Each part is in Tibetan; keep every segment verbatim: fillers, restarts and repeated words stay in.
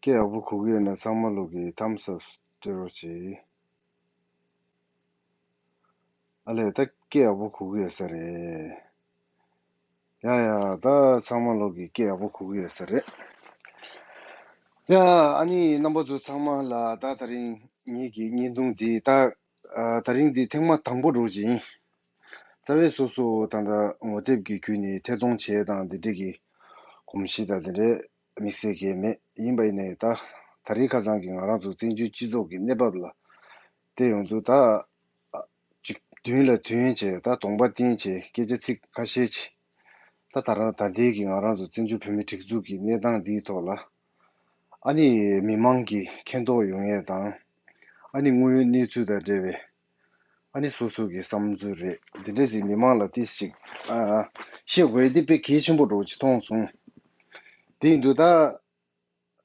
སྐད་ཡག་པོ་གོ་གི་ཡོད་ན་ཚང་མ་ལོག་གི་thumbs up སྤྲད་རོགས་གྱིས། ཨ་ལས་ད་སྐད་ཡག་པོ་གོ་གི་ཡོད་ས་རེད། ཡ་ཡ་ད་ཚང་མ་ལོག་གི་སྐད་ཡག་པོ་གོ་གི་ཡོད་ས་རེད། ཡ་ཨ་ནི་རྣམ་པ་ཚོ་ཚང་མ་ལ་ད་དེ་རིང་ངེད་ཀྱི་བརྙན་ཐུང་འདི་ད་ཨ་དེ་རིང་འདི་ཐེངས་མ་དང་པོ་འདྲ་བོ་ཅིག་ཡིན། རྩ་བའི་སོ་སོ་ད་ལྟ་ངོ་དེབ་ཀྱི་བརྒྱུད་ནས་ཐད་གཏོང་བྱས་དང་འདི་འདྲས་ཀྱི་གོམས་གཤིས་དང་འདི་འདྲས་དམིགས་བསལ་གྱི་མེད། ཡིན་པ་ཡིན་ནའི་ད་ད་རེས་ཁ་སང་གི་ང་རང་ཚོ་བཙན་བྱོལ་སྤྱི་ཚོགས་ཀྱི་གནས་བབ་ལ་བལྟས་ཡོང་དུས་ད་ཅིག་མདུན་ལ་དོན་བྱས་ད་གདོང་པ་བསྟན་བྱས་སྐད་ཆ་ཚིག་ཁ་ཤས་བྱས་ད་ད་རང་ད་ལྟའི་གི་ང་རང་ཚོ་བཙན་བྱོལ་བོད་མིའི་སྒྲིག་འཛུགས་ཀྱི་གནས་སྟངས་འདིའི་ཐོག་ལ་ཨ་ནི་མི་མང་གིས་མཁྱེན་རྟོགས་ཡོང་ཡས་དང་ཨ་ནི་དངོས་ཡོད་གནས་ཚུལ་དང་འབྲེལ་བའི་ཨ་ནི་སོ་སོ་གི་བསམ་ཚུལ་རེད། འདི་འདྲ་ཞིག་མི་མང་ལ་ཏིས་ཞིག་ཨ་བཤད་དགོས་འདི་དཔེ་གལ་ཆེན་པོ་འདྲ་བོ་ཅིག་མཐོང་སོང་། དེ་ཡིན་དུས་ད་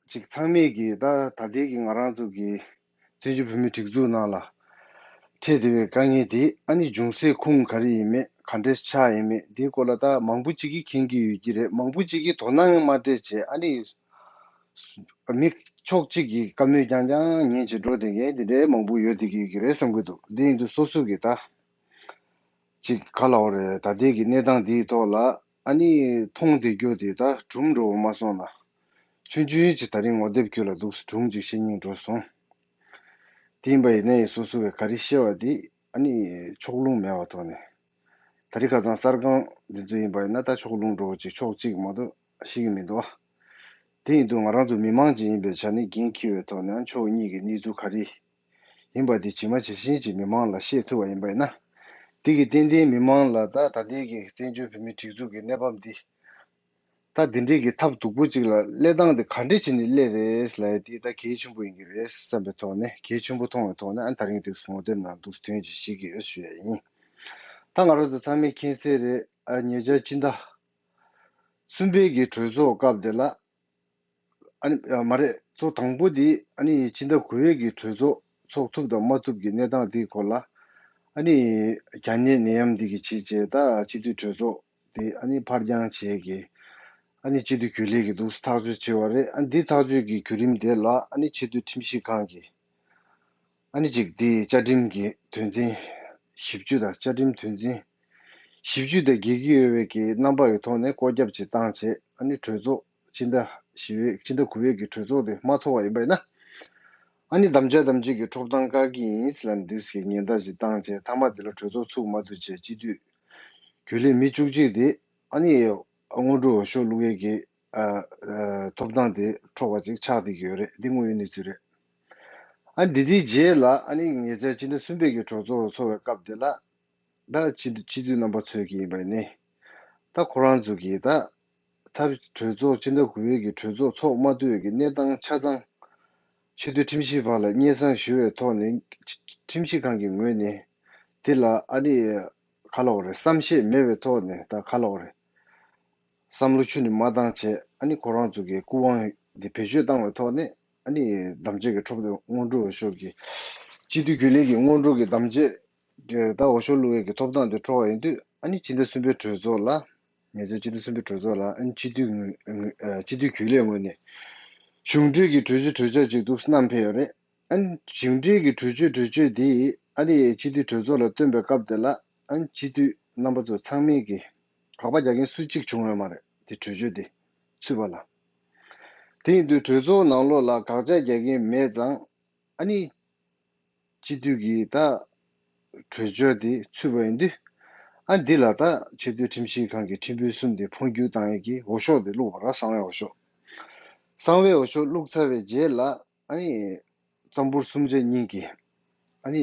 ཅིག་ཚང་མས་ཀྱི་ད་ད་ལྟའི་གི་ང་རང་ཚོ་གི་བཙན་བྱོལ་བོད་མིའི་སྒྲིག་འཛུགས་ནང་ལ་འཕྲད་བསྡད་པའི་དཀའ་ངལ་དེ་ཨ་ནི་འབྱུང་སའི་ཁུངས་ག་རེ་ཡིན་མེད་ག་འདྲས་ཆགས་ཡིན་མེད་འདིའི་སྐོར་ལ་ད་མང་པོ་ཅིག་གིས་མཁྱེན་གྱི་ཡོད་ཀྱི་རེད། མང་པོ་ཅིག་གིས་དོ་སྣང་མ་སྤྲད་བྱས་ཨ་ནི་མི་ཕྱོགས་གཅིག་གིས་བཀའ་མོལ་རྐྱང་རྐྱང་ཉན་བྱས་འགྲོ་བསྡད་མཁན་འདི་འདྲའི་མང་པོ་ཡོད་བསྡད་ཀྱི་ཡོད་ཀྱི་རེད་བསམ་གྱི་འདུག་འདི་ཡིན་དུས་སོ་སོ་གིས་ད་ཅིག་ག་ལབ་དགོས་རེད། ད་ལྟའི་གི་གནས་སྟངས་འདིའི་ཐོག་ལ་ཨ་ནི་མཐོང་བསྡད་རྒྱུ་དེ་ད་གྲུབ་འགྲོ་བ་མ་སོང་ན་ཆུང་ཆུང་ཅིག་ད་རིང་ངོ་དེབ་བརྒྱུད་ལ་འདུག་སེ་སྒྲུང་ཅིག་བཤད་སྙིང་འདོད་སོང་། དེ་ཡིན་པ་ཡིན་ནའི་སོ་སོ་གིས་ག་རེ་བཤད་པ་དེ་ཨ་ནི་ཕྱོགས་ལྷུང་མེད་པ་ཐོག་ནས། ད་རེས་ཁ་སང་གསར་ཁང་འདི་ཚོ་ཡིན་པ་ཡིན་ན་ད་ཕྱོགས་ལྷུང་འདྲ་བོ་ཅིག་ཕྱོགས་གཅིག་མ་གཏོགས་ཤེས་ཀྱི་མི་འདུག་ཨ། དེ་ཡིན་དུས་ང་རང་ཚོ་མི་མང་ཅིག་ཡིན་པའི་ཆ་ནས་འགན་འཁྱེར་བའི་ཐོག་ནས་ཕྱོགས་གཉིས་ཀྱི་གནས་ཚུལ་ག་རེ་ཡིན་པ་དེ་ཇི་མ་ཇི་བཞིན་ཅིག་མི་མང་ལ་བཤད་ཐུབ་པ་ཡིན་པ་ཡིན་ན། དེ་གིས་ཏན་ཏན་མི་མང་ལ་ད་ད་ལྟའི་གི་བཙན་བྱོལ་བོད་མིའི་སྒྲིག་འཛུགས་ཀྱི་གནས་བབ་འདི་ད་འདི་འདྲའི་གི་ཐབས་སྡུག་པོ་ཅིག་ལ་སླེབས་སྟངས་དེ་ག་འདྲས་བྱས་ནས་སླེབས་རེད་ལབ་ཡ་དེ་ད་གལ་ཆེན་པོ་ཡིན་གྱི་རེད་བསམ་པའི་ཐོག་ནས་གལ་ཆེན་པོ་མཐོང་བའི་ཐོག་ནས་ཨ་ད་རིང་དེ་ངོ་དེབ་ནང་འདུག་སེ་དོན་ཅིག་བཤད་ཀྱི་ཡོད་ཞུ་ཡ་ཡིན། ད་ང་རང་ཚོ་ཚང་མས་མཁྱེན་གསལ་རེད། ཨ་ཉེ་ཆར་སྤྱི་ཟླ་གསུམ་པའི་གི་གྲོས་ཚོགས་སྐབས་དེ་ལ་ཨ་ནི་ཨ་མ་རེད། གཙོ་དང་པོ་དེ་ཨ་ནི་སྤྱི་ཟླ་དགུ་པའི་གི་གྲོས་ཚོགས་ཚོགས་ཐུབ་དང་མ་ཐུབ་ཀྱི་གནས་སྟངས་དེའི་སྐོར་ལ་ཨ་ནི་རྒྱ་ནད་ནད་ཡམས་འདི་གི་བྱས་རྗེས་ད་སྤྱི་འཐུས་གྲོས་ཚོགས་དེ་ཨ་ནི་ཕར་འགྱངས་བྱས་ཀྱི་ཨ་ནི་སྤྱི་འཐུས་རྒྱུན་ལས་ཀྱི་འདུག་སེ་ཐག་གཅོད་བྱས་པ་རེད། ཨ་ནི་འདི་ཐག་གཅོད་ཀྱི་བརྒྱུད་རིམ་དེ་ལ་ཨ་ནི་ཆེས་མཐོའི་ཁྲིམས་ཞིབ་ཁང་གིས་ཨ་ནི་གཅིག་དེའི་བཅའ་ཁྲིམས་ཀྱི་དོན་ཚན་བཞི་བཅུ་དང་བཅའ་ཁྲིམས་དོན་ཚན་བཞི་བཅུ་དང་འགལ་གྱི་ཡོད་པའི་གི་རྣམ་པ་ཡི་ཐོག་ནས་བཀོད་ཁྱབ་ཅིག་བཏང་བྱས་ཨ་ནི་གྲོས་ཚོགས་སྤྱི་ཟླ་བཞི་པའི་སྤྱི་ཟླ་དགུ་པའི་གི་གྲོས་ཚོགས་དེ་མ་ཚོགས་པ་ཡིན་པ་ཡིན་ན་ཨ་ནི་དམ་བཅའ་དམ་བཅའ་གི་ཁྲོམ་ཐང་བཀག་གི་ཡིན་ཟེར་ལ་འདུག་སེ་ཉེན་བརྡ་ཅིག་བཏང་བྱས་མཐའ་མ་དེ་ལ་གྲོས་ཚོགས་ཚུགས་མ་ཐུབ་བྱས་སྤྱི་འཐུས་རྒྱུན་ལས་མི་བཅུ་གཅིག་དེ་ཨ་ནི་སྔོན་འགྲོ་འོས་ཤོག་བླུག་ཡས་ཀྱི་ཨ་ཨ་ཐོབ་ཐང་དེ་འཕྲོག་པ་ཅིག་ཆགས་བསྡད་ཀྱི་ཡོད་རེད། འདི་དངོས་ཡོད་གནས་ཚུལ་རེད། ཨ་འདི་དེའི་རྗེས་ལ་ཨ་ནི་ཉེ་ཆར་སྤྱི་ཟླ་གསུམ་པའི་གི་གྲོས་ཚོགས་ཚོགས་པའི་སྐབས་དེ་ལ་ད་སྤྱི་འཐུས་སྤྱི་འཐུས་རྣམ་པ་ཚོས་ཀྱི་ཡིན་པ་ཡིན་ནའི་ད་ཁོ་རང་ཚོ་གིས་ད་ད་གྲོས་ཚོགས་སྤྱི་ཟླ་དགུ་པའི་གི་གྲོས་ཚོགས་ཚོགས་མ་ཐུབ་པའི་གི་གནས་སྟངས་ཆ་ཚང་ཆེས་མཐོའི་ཁྲིམས་ཞིབ་པ་ལ་སྙན་སེང་ཞུ་བའི་ཐོག་ནས་ཁྲིམས་ཞིབ་ཁང་གི་ངོས་ནས་དེ་ལ་ཨ་ནི་ག་ལབ་དགོས་རེད། བསམ་ཤེས་མེད་པའི་ཐོག་ནས་ད་ག་ལབ་དགོས་རེད། བསམ་བློ་ཁྱོན་ནས་མ་བཏང་བྱས་ཨ་ནི་ཁོ་རང་ཚོ་གི་སྐུ་དབང་འདི་བེད་སྤྱོད་བཏང་བའི་ཐོག་ནས་ཨ་ནི་དམ་བཅའ་གི་ཁྲོམ་དེ་སྔོན་འགྲོ་འོས་ཤོག་གི་སྤྱི་འཐུས་རྒྱུན་ལས་ཀྱི་སྔོན་འགྲོ་གི་དམ་བཅའ་དེ་ད་འོས་ཤོག་བླུག་ཡས་ཀྱི་ཐོབ་ཐང་དེ་འཕྲོག་པ་ཡིན་དུས་ཨ་ནི་སྤྱི་ཟླ་གསུམ་པའི་གྲོས་ཚོགས་ལ་ཉེ་ཆར་སྤྱི་ཟླ་གསུམ་པའི་གྲོས་ཚོགས་ལ་ཨ་ནི་སྤྱི་འཐུས་ངོས་ངོས་ཨ་སྤྱི་འཐུས་རྒྱུན་ལས་ངོས་ནས་གཞུང་འབྲེལ་གྱི་གྲོས་ཆོད་གྲོས་ཆོད་ཅིག་འདུག་བསྣམས་ཕེབས་ཡོད་རེད། ཨ་ནི་གཞུང་འབྲེལ་གྱི་གྲོས་ཆོད་གྲོས་ཆོད་དེ་ཨ་ནི་སྤྱི་འཐུས་གྲོས་ཚོགས་ལ་བཏོན་པའི་སྐབས་དེ་ལ་ཨ་ནི་སྤྱི་འཐུས་རྣམ་པ་ཚོ་ཚང་མས་ཀྱི་དགག་པ་རྒྱག་མཁན་སུ་གཅིག་བྱུང་ཡོད་མ་རེད། དེ་གྲོས་ཆོད་དེ་ཚུད་པ་ལ། དེ་ཡིན་དུས་གྲོས་ཚོགས་ནང་ལོགས་ལ་དགག་བྱ་རྒྱག་མཁན་མེད་ཙང་ཨ་ནི་སྤྱི་འཐུས་ཀྱི་ད་གྲོས་ཆོད་དེ་ཚུད་པ་ཡིན་དུས་ཨ་འདི་ལ་ད་ཆེས་མཐོའི་ཁྲིམས་ཞིབ་ཁང་གི་ཁྲིམས་དཔོན་གསུམ་དེ་འཕོ་འགྱུར་བཏང་ཡས་ཀྱི་འོས་ཤོག་དེ་བླུགས་པ་ར། གསང་བའི་འོས་ཤོག་གསང་བའི་འོས་ཤོག་བླུགས་ཚར་བའི་རྗེས་ལ་ཨ་ནི་བཙན་བྱོལ་གསུམ་ཆ་གཉིས་ཀྱི་ཨ་ནི་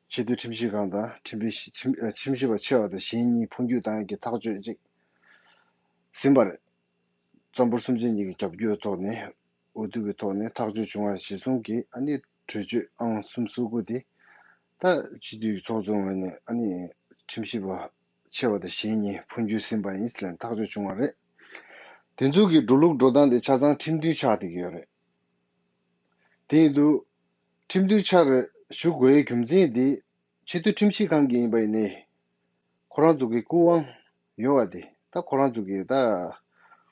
ཆེས་མཐོའི་ཁྲིམས་ཞིབ་ཁང་དང་ཁྲིམས་དཔོན་ཁྲིམས་ཨ་ཁྲིམས་ཞིབ་པ་ཆེ་བ་དང་གཞན་གཉིས་འཕོ་འགྱུར་བཏང་ཡས་ཀྱི་ཐག་གཅོད་ཅིག་ཟིན་པ་རེད། བཙན་བྱོལ་གསུམ་ཆ་གཉིས་ཀྱི་རྒྱབ་སྐྱོར་ཐོག་ནས་འོས་བསྡུ་གི་ཐོག་ནས་ཐག་གཅོད་བྱུང་བ་གཞིར་བཟུང་གིས་ཨ་ནི་གྲོས་ཆོད་ཨང་གསུམ་སོ་དགུ་དེ་ད་སྤྱི་འཐུས་ཚོགས་གཙོ་ངོས་ནས་ཨ་ནི་ཁྲིམས་ཞིབ་པ་ཆེ་བ་དང་གཞན་གཉིས་འཕོ་འགྱུར་ཟིན་པ་ཡིན་ཟེར་ནས་ཐག་གཅོད་བྱུང་བ་རེད། དེ་ཚོ་གི་འགྲོ་ལུགས་འགྲོ་སྟངས་དེ་ཆ་ཚང་ཁྲིམས་མཐུན་ཆགས་བསྡད་ཀྱི་ཡོད་རེད། དེ་ཡིན་དུས་ཁྲིམས་མཐུན་ཆགས་རེད་ཞུ་དགོས་ཡའི་རྒྱུ་མཚན་དེ་ཆེས་མཐོའི་ཁྲིམས་ཞིབ་ཁང་གི་ཡིན་པ་ཡིན་ནའི་ཁོ་རང་ཚོ་གི་སྐུ་དབང་ཡོད་པ་དེ་ད་ཁོ་རང་ཚོ་གི་ད་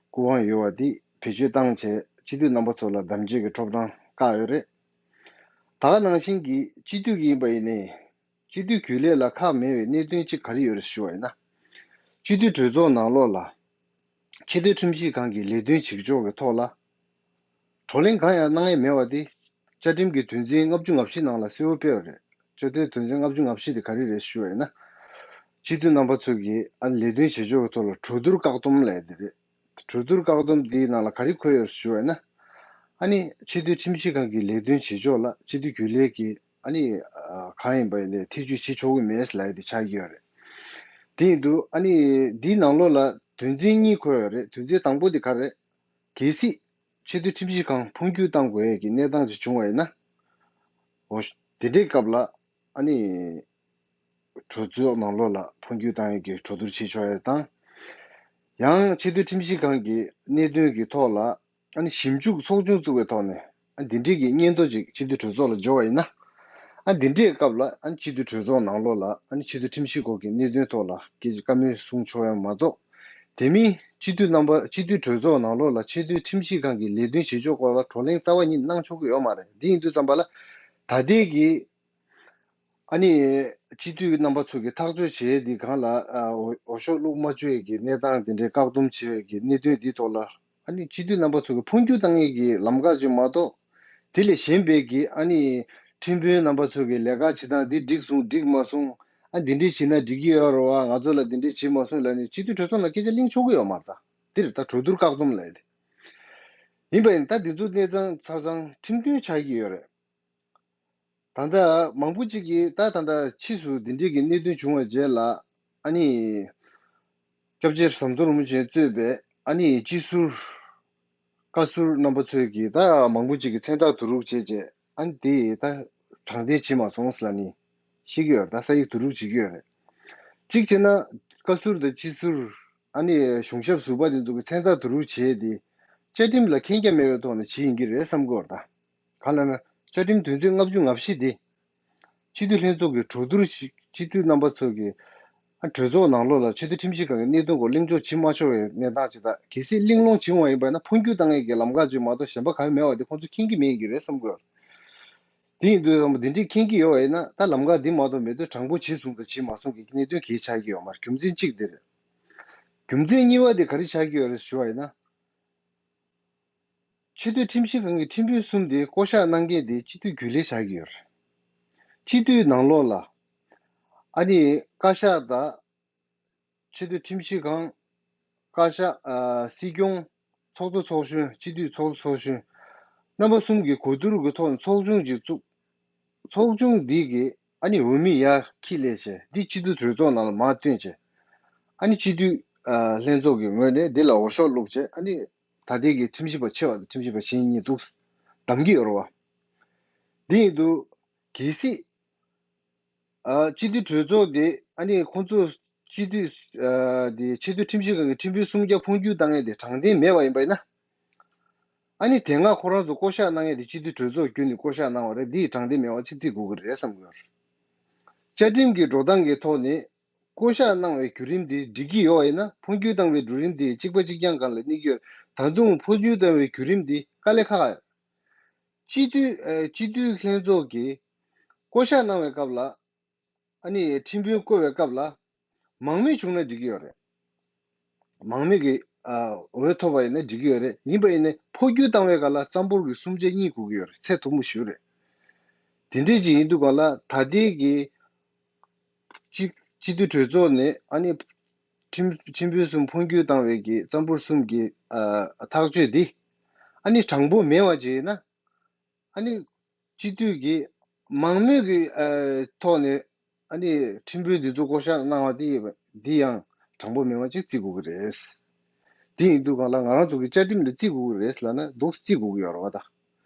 སྐུ་དབང་ཡོད་པ་དེ་བེད་སྤྱོད་བཏང་བྱས་ སྤྱི་འཐུས་རྣམ་པ་ཚོ་ལ་གདམ་བྱའི་གི་ཁྲོམ་རང་བཀག་ཡོད་རེད། ད་ག་ནང་བཞིན་གྱི་སྤྱི་འཐུས་ཀྱི་ཡིན་པ་ཡིན་ནའི། སྤྱི་འཐུས་རྒྱུན་ལས་ལ་ཁག་མེད་པའི་གནད་དོན་གཅིག་ག་རེ་ཡོད་རེད་ཞུ་བ་ཡིན་ན། སྤྱི་འཐུས་གྲོས་ཚོགས་ནང་ལོགས་ལ། ཆེས་མཐོའི་ཁྲིམས་ཞིབ་ཁང་གི་ལས་དོན་བྱེད་ཕྱོགས་ཀྱི་ཐོག་ལ། བགྲོ་གླེང་གང་ཡང་གནང་ཡས་མེད་པ་དེ། བཅའ་ཁྲིམས་ཀྱི་དོན་ཚན་ལྔ་བཅུ་ང་བཞི་ནང་ལ་གསལ་པོ་སྤེལ་བ་རེད། བཅའ་ཁྲིམས་དོན་ཚན་ལྔ་བཅུ་ང་བཞི་དེ་ག་རེ་རེད་ཞུ་བ་ཡིན་ན། སྤྱི་འཐུས་རྣམ་པ་ཚོ་གིས་ཨ་ནི་ལས་དོན་བྱེད་ཕྱོགས་ཀྱི་ཐོག་ལ་གྲོས་བསྡུར་བཀག་སྡོམ་ལབ་ཡས་དེ་རེད། གྲོས་བསྡུར་བཀག་སྡོམ་དེའི་ནང་ལ་ག་རེ་འཁོད་ཡོད་ཞུ་བ་ཡིན་ན། ཨ་ནི་ཆེས་མཐོའི་ཁྲིམས་ཞིབ་ཁང་གི་ལས་དོན་བྱེད་ཕྱོགས་ལ་སྤྱི་འཐུས་རྒྱུན་ལས་ཀྱིས་ཨ་ནི་ཨ་གང་ཡིན་པ་ཡིན་ནའི་ཐེ་བྱུས་བྱེད་ཆོག་གི་མེད་ལབ་ཡས་དེ་ཆགས་ཀྱི་ཡོད་རེད། དེ་ཡིན་དུས་ཨ་ནི་འདིའི་ནང་ལོགས་ལ་དོན་ཚན་གཉིས་འཁོད་ཡོད་རེད། དོན་ཚན་དང་པོ་དེ་ག་རེད། གལ་སྲིད་ཆེས་མཐོའི་ཁྲིམས་ཞིབ་ཁང་འཕོ་འགྱུར་གཏང་དགོས་ཡས་ཀྱི་གནས་སྟངས་ཅིག་བྱུང་བ་ཡིན་ན། འོ། དེ་འདྲའི་སྐབས་ལ་ཨ་ནི་གྲོས་ཚོགས་ནང་ལོགས་ལ་འཕོ་འགྱུར་གཏང་ཡས་ཀྱི་གྲོས་བསྡུར་བྱེད་ཆོག་ཡས་དང་། ཡང་ཆེས་མཐོའི་ཁྲིམས་ཞིབ་ཁང་གི་གནད་དོན་གྱི་ཐོག་ལ་ཨ་ནི་ཞིབ་འཇུག་ཚོགས་ཆུང་བཙུགས་པའི་ཐོག་ནས། ཨ་འདི་འདྲའི་གི་སྙན་ཐོ་ཅིག་སྤྱི་འཐུས་གྲོས་ཚོགས་ལ་འབྱོར་བ་ཡིན་ན། ཨ་འདི་འདྲའི་སྐབས་ལ་ཨ་སྤྱི་འཐུས་གྲོས་ཚོགས་ནང་ལོགས་ལ་ཨ་ནི་སྤྱི་འཐུས་ཁྲིམས་ཞིབ་སྐོར་གྱི་གནད་དོན་ཐོག་ལ་སྐད་ཆ་བཀའ་མོལ་གསུང་ཆོག་ཡ་མ་གཏོགས། དེ་མིན་སྤྱི་འཐུས་རྣམ་པ་སྤྱི་འཐུས་གྲོས་ཚོགས་ནང་ལོགས་ལ་ཆེས་མཐོའི་ཁྲིམས་ཞིབ་ཁང་གི་ལས་དོན་བྱེད་ཕྱོགས་སྐོར་ལ་བགྲོ་གླེང་རྩ་བ་ཉིད་གནང་ཆོག་གི་ཡོད་མ་རེད། འདི་ཡིན་དུས་ཙམ་པ་ལ་ད་ལྟའི་གི་ཨ་ནི་སྤྱི་འཐུས་རྣམ་པ་ཚོ་གི་ཐག་གཅོད་བྱེད་ཡས་འདི་སྒང་ལ་ཨ་འོས་འོས་ཤོག་བླུག་མ་བཅུག་ཡས་ཀྱི་གནས་སྟངས་དེ་འདྲའི་བཀག་སྡོམ་བྱེད་ཡས་ཀྱི་གནད་དོན་འདིའི་ཐོག་ལ། ཨ་ནི་སྤྱི་འཐུས་རྣམ་པ་ཚོ་གི་འཕོ་འགྱུར་བཏང་ཡས་ཀྱི་ལམ་ཁ་ཅིག་མ་གཏོགས། དེ་ལས་གཞན་པའི་གི་ཨ་ནི་ཁྲིམས་དཔོན་རྣམ་པ་ཚོ་གི་ལས་ཀ་བྱེད་སྟངས་འདི་འགྲིག་སོང་འགྲིག་མ་སོང་། ཨ་འདི་འདྲས་བྱེད་ན་འགྲིག་གི་ཡོད་རེད་བ། ང་ཚོ་ལ་འདི་འདྲས་བྱེད་མ་སོང་ལབ་ནས་སྤྱི་འཐུས་གྲོས་ཚོགས་ནང་སྐད་ཆ་གླེང་ཆོག་གི་ཡོད་མ་རེད་ད། འདིར་ད་གྲོས་བསྡུར་བཀག་སྡོམ་ལབ་ཡས་དེ། ཡིན་པ་ཡིན་ད་འདི་ཚོ་གནས་སྟངས་ཆ་ཚང་ཁྲིམས་མཐུན་ཆགས་ཀྱི་ཡོད་རེད། ད་ལྟ་མང་པོ་ཅིག་གིས་ད་ད་ལྟ་ཕྱིས་སུ་འདི་འདྲའི་གི་གནད་དོན་བྱུང་བའི་རྗེས་ལ་ཨ་ནི་སྐྱབས་རྗེ་ཟམ་གདོང་རིན་པོ་ཆེ་གཙོས་པའི་ཨ་ནི་སྤྱི་ཟུར་བཀའ་ཟུར་རྣམ་པ་ཚོས་ཀྱིས་ད་མང་པོ་ཅིག་གིས་མཚན་རྟགས་བསྡུ་རུབ་བྱས་རྗེས་ཨ་ནི་དེ་ད་དྲང་བདེན་བྱེད་མ་སོང་ལབ་ནི་ཤེས་ཀྱི་ཡོད་རེད། ད་ས་ཡིག་བསྡུ་རུབ་བྱེད་ཀྱི་ཡོད་རེད། གཅིག་བྱས་ན་བཀའ་ཟུར་དང་སྤྱི་ཟུར་ཨ་ནི་གཞུང་ཞབས་ཟུར་པ་དེ་ཚོ་གི་མཚན་རྟགས་བསྡུ་རུབ་བྱས་ཏེ་བཅའ་ཁྲིམས་ལ་མཁྱེན་རྒྱ་མེད་པའི་ཐོག་ནས་བྱེད་ཡིན་གྱི་རེད་བསམ་གྱི་ཡོད་རེད་ད། གང་ལབ་ན། བཅའ་ཁྲིམས་དོན་ཚན་ལྔ་བཅུ་ང་བཞི་དེ། སྤྱི་འཐུས་ལྷན་ཚོགས་ཀྱི་གྲོས་བསྡུར་ཞིག་སྤྱི་འཐུས་རྣམ་པ་ཚོ་གིས། ཨ་གྲོས་ཚོགས་ནང་ལོགས་ལ་ཆེས་མཐོའི་ཁྲིམས་ཞིབ་ཁང་གི་གནད་དོན་སྐོར་གླེང་ཕྱོགས་བྱེད་མ་ཆོག་པའི་གནས་སྟངས་ཅིག་དང་། གལ་སྲིད་གླེང་སློང་བྱེད་འོང་བ་ཡིན་པ་ན་འཕོ་འགྱུར་བཏང་ཡས་ཀྱི་ལམ་ཁ་ཅིག་མ་གཏོགས་གཞན་པ་གང་ཡང་མེད་པ་དེ་ཁོང་ཚོས་མཁྱེན་གྱི་མེད་ཀྱི་རེད་བསམ་གྱི་ཡོད། དེ་ཡིན་དུས་ཙམ་པ་འདི་འདྲས་མཁྱེན་གྱི་ཡོད་པ་ཡིན་ན་ད་ལམ་ཁ་འདི་མ་གཏོགས་མེད་དུས་དྲང་པོ་བྱེད་སོང་དང་བྱེད་མ་སོང་གི་གནད་དོན་གལ་ཆགས་ཀྱི་ཡོད་མ་རེད། རྒྱུ་མཚན་གཅིག་འདི་རེད། རྒྱུ་མཚན་གཉིས་པ་དེ་ག་རེ་ཆགས་ཀྱི་ཡོད་རེད་ཞུ་བ་ཡིན་ན། ཆེས་མཐོའི་ཁྲིམས་ཞིབ་ཁང་གི་ཁྲིམས་དཔོན་གསུམ་དེ་བསྐོ་གཞག་གནང་མཁན་དེ་སྤྱི་འཐུས་རྒྱུན་ལས་ཆགས་ཀྱི་ཡོད་རེད། སྤྱི་འཐུས་ནང་ལོགས་ལ་ཨ་ནི་བཀའ་ཤག་དང་ཆེས་མཐོའི་ཁྲིམས་ཞིབ་ཁང་། བཀའ་ཤག་ཨ་སྲིད་སྐྱོང་། ཚོགས་གཙོ་ཚོགས་གཞོན། སྤྱི་འཐུས་ཚོགས་གཙོ་ཚོགས་གཞོན། རྣམ་པ་གསུམ་གྱི་གོ་བསྡུར་གྱི་ཐོག་ནས་ཚོགས་ཆུང་ཅིག་བཙུགས། ཚོགས་ཆུང་འདི་གིས་ཨ་ནི་འོས་མི་ཡར་འཁྱེར་སླེབས་བྱས་འདི་སྤྱི་འཐུས་གྲོས་ཚོགས་ནང་ལ་མར་བཏོན་བྱས། ཨ་ནི་སྤྱི་འཐུས་ཨ་ལྷན་ཚོགས་ཀྱི་ངོས་ནས་འདི་ལ་འོས་ཤོག་བླུགས་བྱས་ཨ་ནི་ད་ལྟའི་གི་ཁྲིམས་ཞིབ་པ་ཆེ་བ་དང་ཁྲིམས་ཞིབ་པ་གཞན་གཉིས་འདུག་བདམས་ཀྱི་ཡོད་རེད་བ། འདི་ཡིན་དུས་གལ་སྲིད། ཨ་སྤྱི་འཐུས་གྲོས་ཚོགས་དེ་ཨ་ནི་ཁོང་ཚོ་སྤྱི་འཐུས་ཨ་དེ་ཆེས་མཐོའི་ཁྲིམས་ཞིབ་ཁང་གི་ཁྲིམས་དཔོན་སུམ་བརྒྱ་འཕོ་འགྱུར་བཏང་ཡས་དེ་དྲང་བདེན་མེད་པ་ཡིན་པ་ཡིན་ན། ཨ་ནི་དེ་སྔ་ཁོ་རང་ཚོ་བསྐོ་གཞག་གནང་ཡས་དེ་སྤྱི་འཐུས་གྲོས་ཚོགས་བརྒྱུད་ནས་བསྐོ་གཞག་གནང་བ་རེད། འདི་ཡི་དྲང་བདེན་མེད་པ་ཅིག་བརྩི་དགོས་ཀྱི་རེད་བསམ་གྱི་ཡོད་རེད། བཅའ་ཁྲིམས་ཀྱི་འགྲོ་སྟངས་ཀྱི་ཐོག་ནས་བསྐོ་གཞག་གནང་བའི་བརྒྱུད་རིམ་དེ་འགྲིག་གི་ཡོད་པ་ཡིན་ན་འཕོ་འགྱུར་བཏང་བའི་བརྒྱུད་རིམ་དེ་གཅིག་པ་གཅིག་རྐྱང་སྒང་ལ་གནས་ཀྱི་ཡོད་རེད། ད་དུང་འཕོ་འགྱུར་བཏང་བའི་བརྒྱུད་རིམ་དེ་དཀའ་ལས་ཁག་ཡོད། སྤྱི་འཐུས་ཨ་སྤྱི་འཐུས་ལྷན་ཚོགས་ཀྱིས་བསྐོ་གཞག་གནང་བའི་སྐབས་ལ། ཨ་ནི་ཁྲིམས་དཔོན་བསྐོ་བའི་སྐབས་ལ་མང་མོས་བྱུང་ན་འགྲིག་གི་ཡོད་རེད། མང་མོས་ཀྱི་ཨ་འོས་ཐོབ་པ་ཡིན་ན་འགྲིག་གི་ཡོད་རེད། ཡིན་པ་ཡིན་ནའི་འཕོ་འགྱུར་བཏང་བའི་སྐབས་ལ་རྩ་འབོར་གྱི་གསུམ་ཆ་གཉིས་དགོས་ཀྱི་ཡོད་རེད། ཚད་མཐོ་པོ་ཞིག་རེད། དེ་འདྲས་ཅིག་ཡིན་དུས་སྒང་ལ་ད་ལྟའི་གི་སྤྱི་སྤྱི་འཐུས་གྲོས་ཚོགས་ནས་ཨ་ནི་ཁྲིམས་ཁྲིམས་དཔོན་གསུམ་འཕོ་འགྱུར་བཏང་བའི་གི་རྩ་འབོར་གསུམ་གྱི་ཨ་ཐག་གཅོད་འདི་ཨ་ནི་དྲང་པོ་མེད་པ་ཅིག་ཡིན་ན། ཨ་ནི་སྤྱི་འཐུས་ཀྱི་མང་མོས་ཀྱི་ཨ་ཐོག་ནས་ཨ་ནི་ཁྲིམས་དཔོན་འདི་ཚོ་བསྐོ་གཞག་གནང་བ་དེ་འདི་ཡང་དྲང་པོ་མེད་པ་ཅིག་བརྩི་དགོས་ཀྱི་རེད། དེ་ཡིན་དུས་སྒང་ལ་ང་རང་ཚོ་གི་བཅའ་ཁྲིམས་ལ་བརྩི་དགོས་ཀྱི་རེད་ལབ་ན་འདུག་བརྩི་དགོས་ཀྱི་ཡོད་རེད་བ་ད།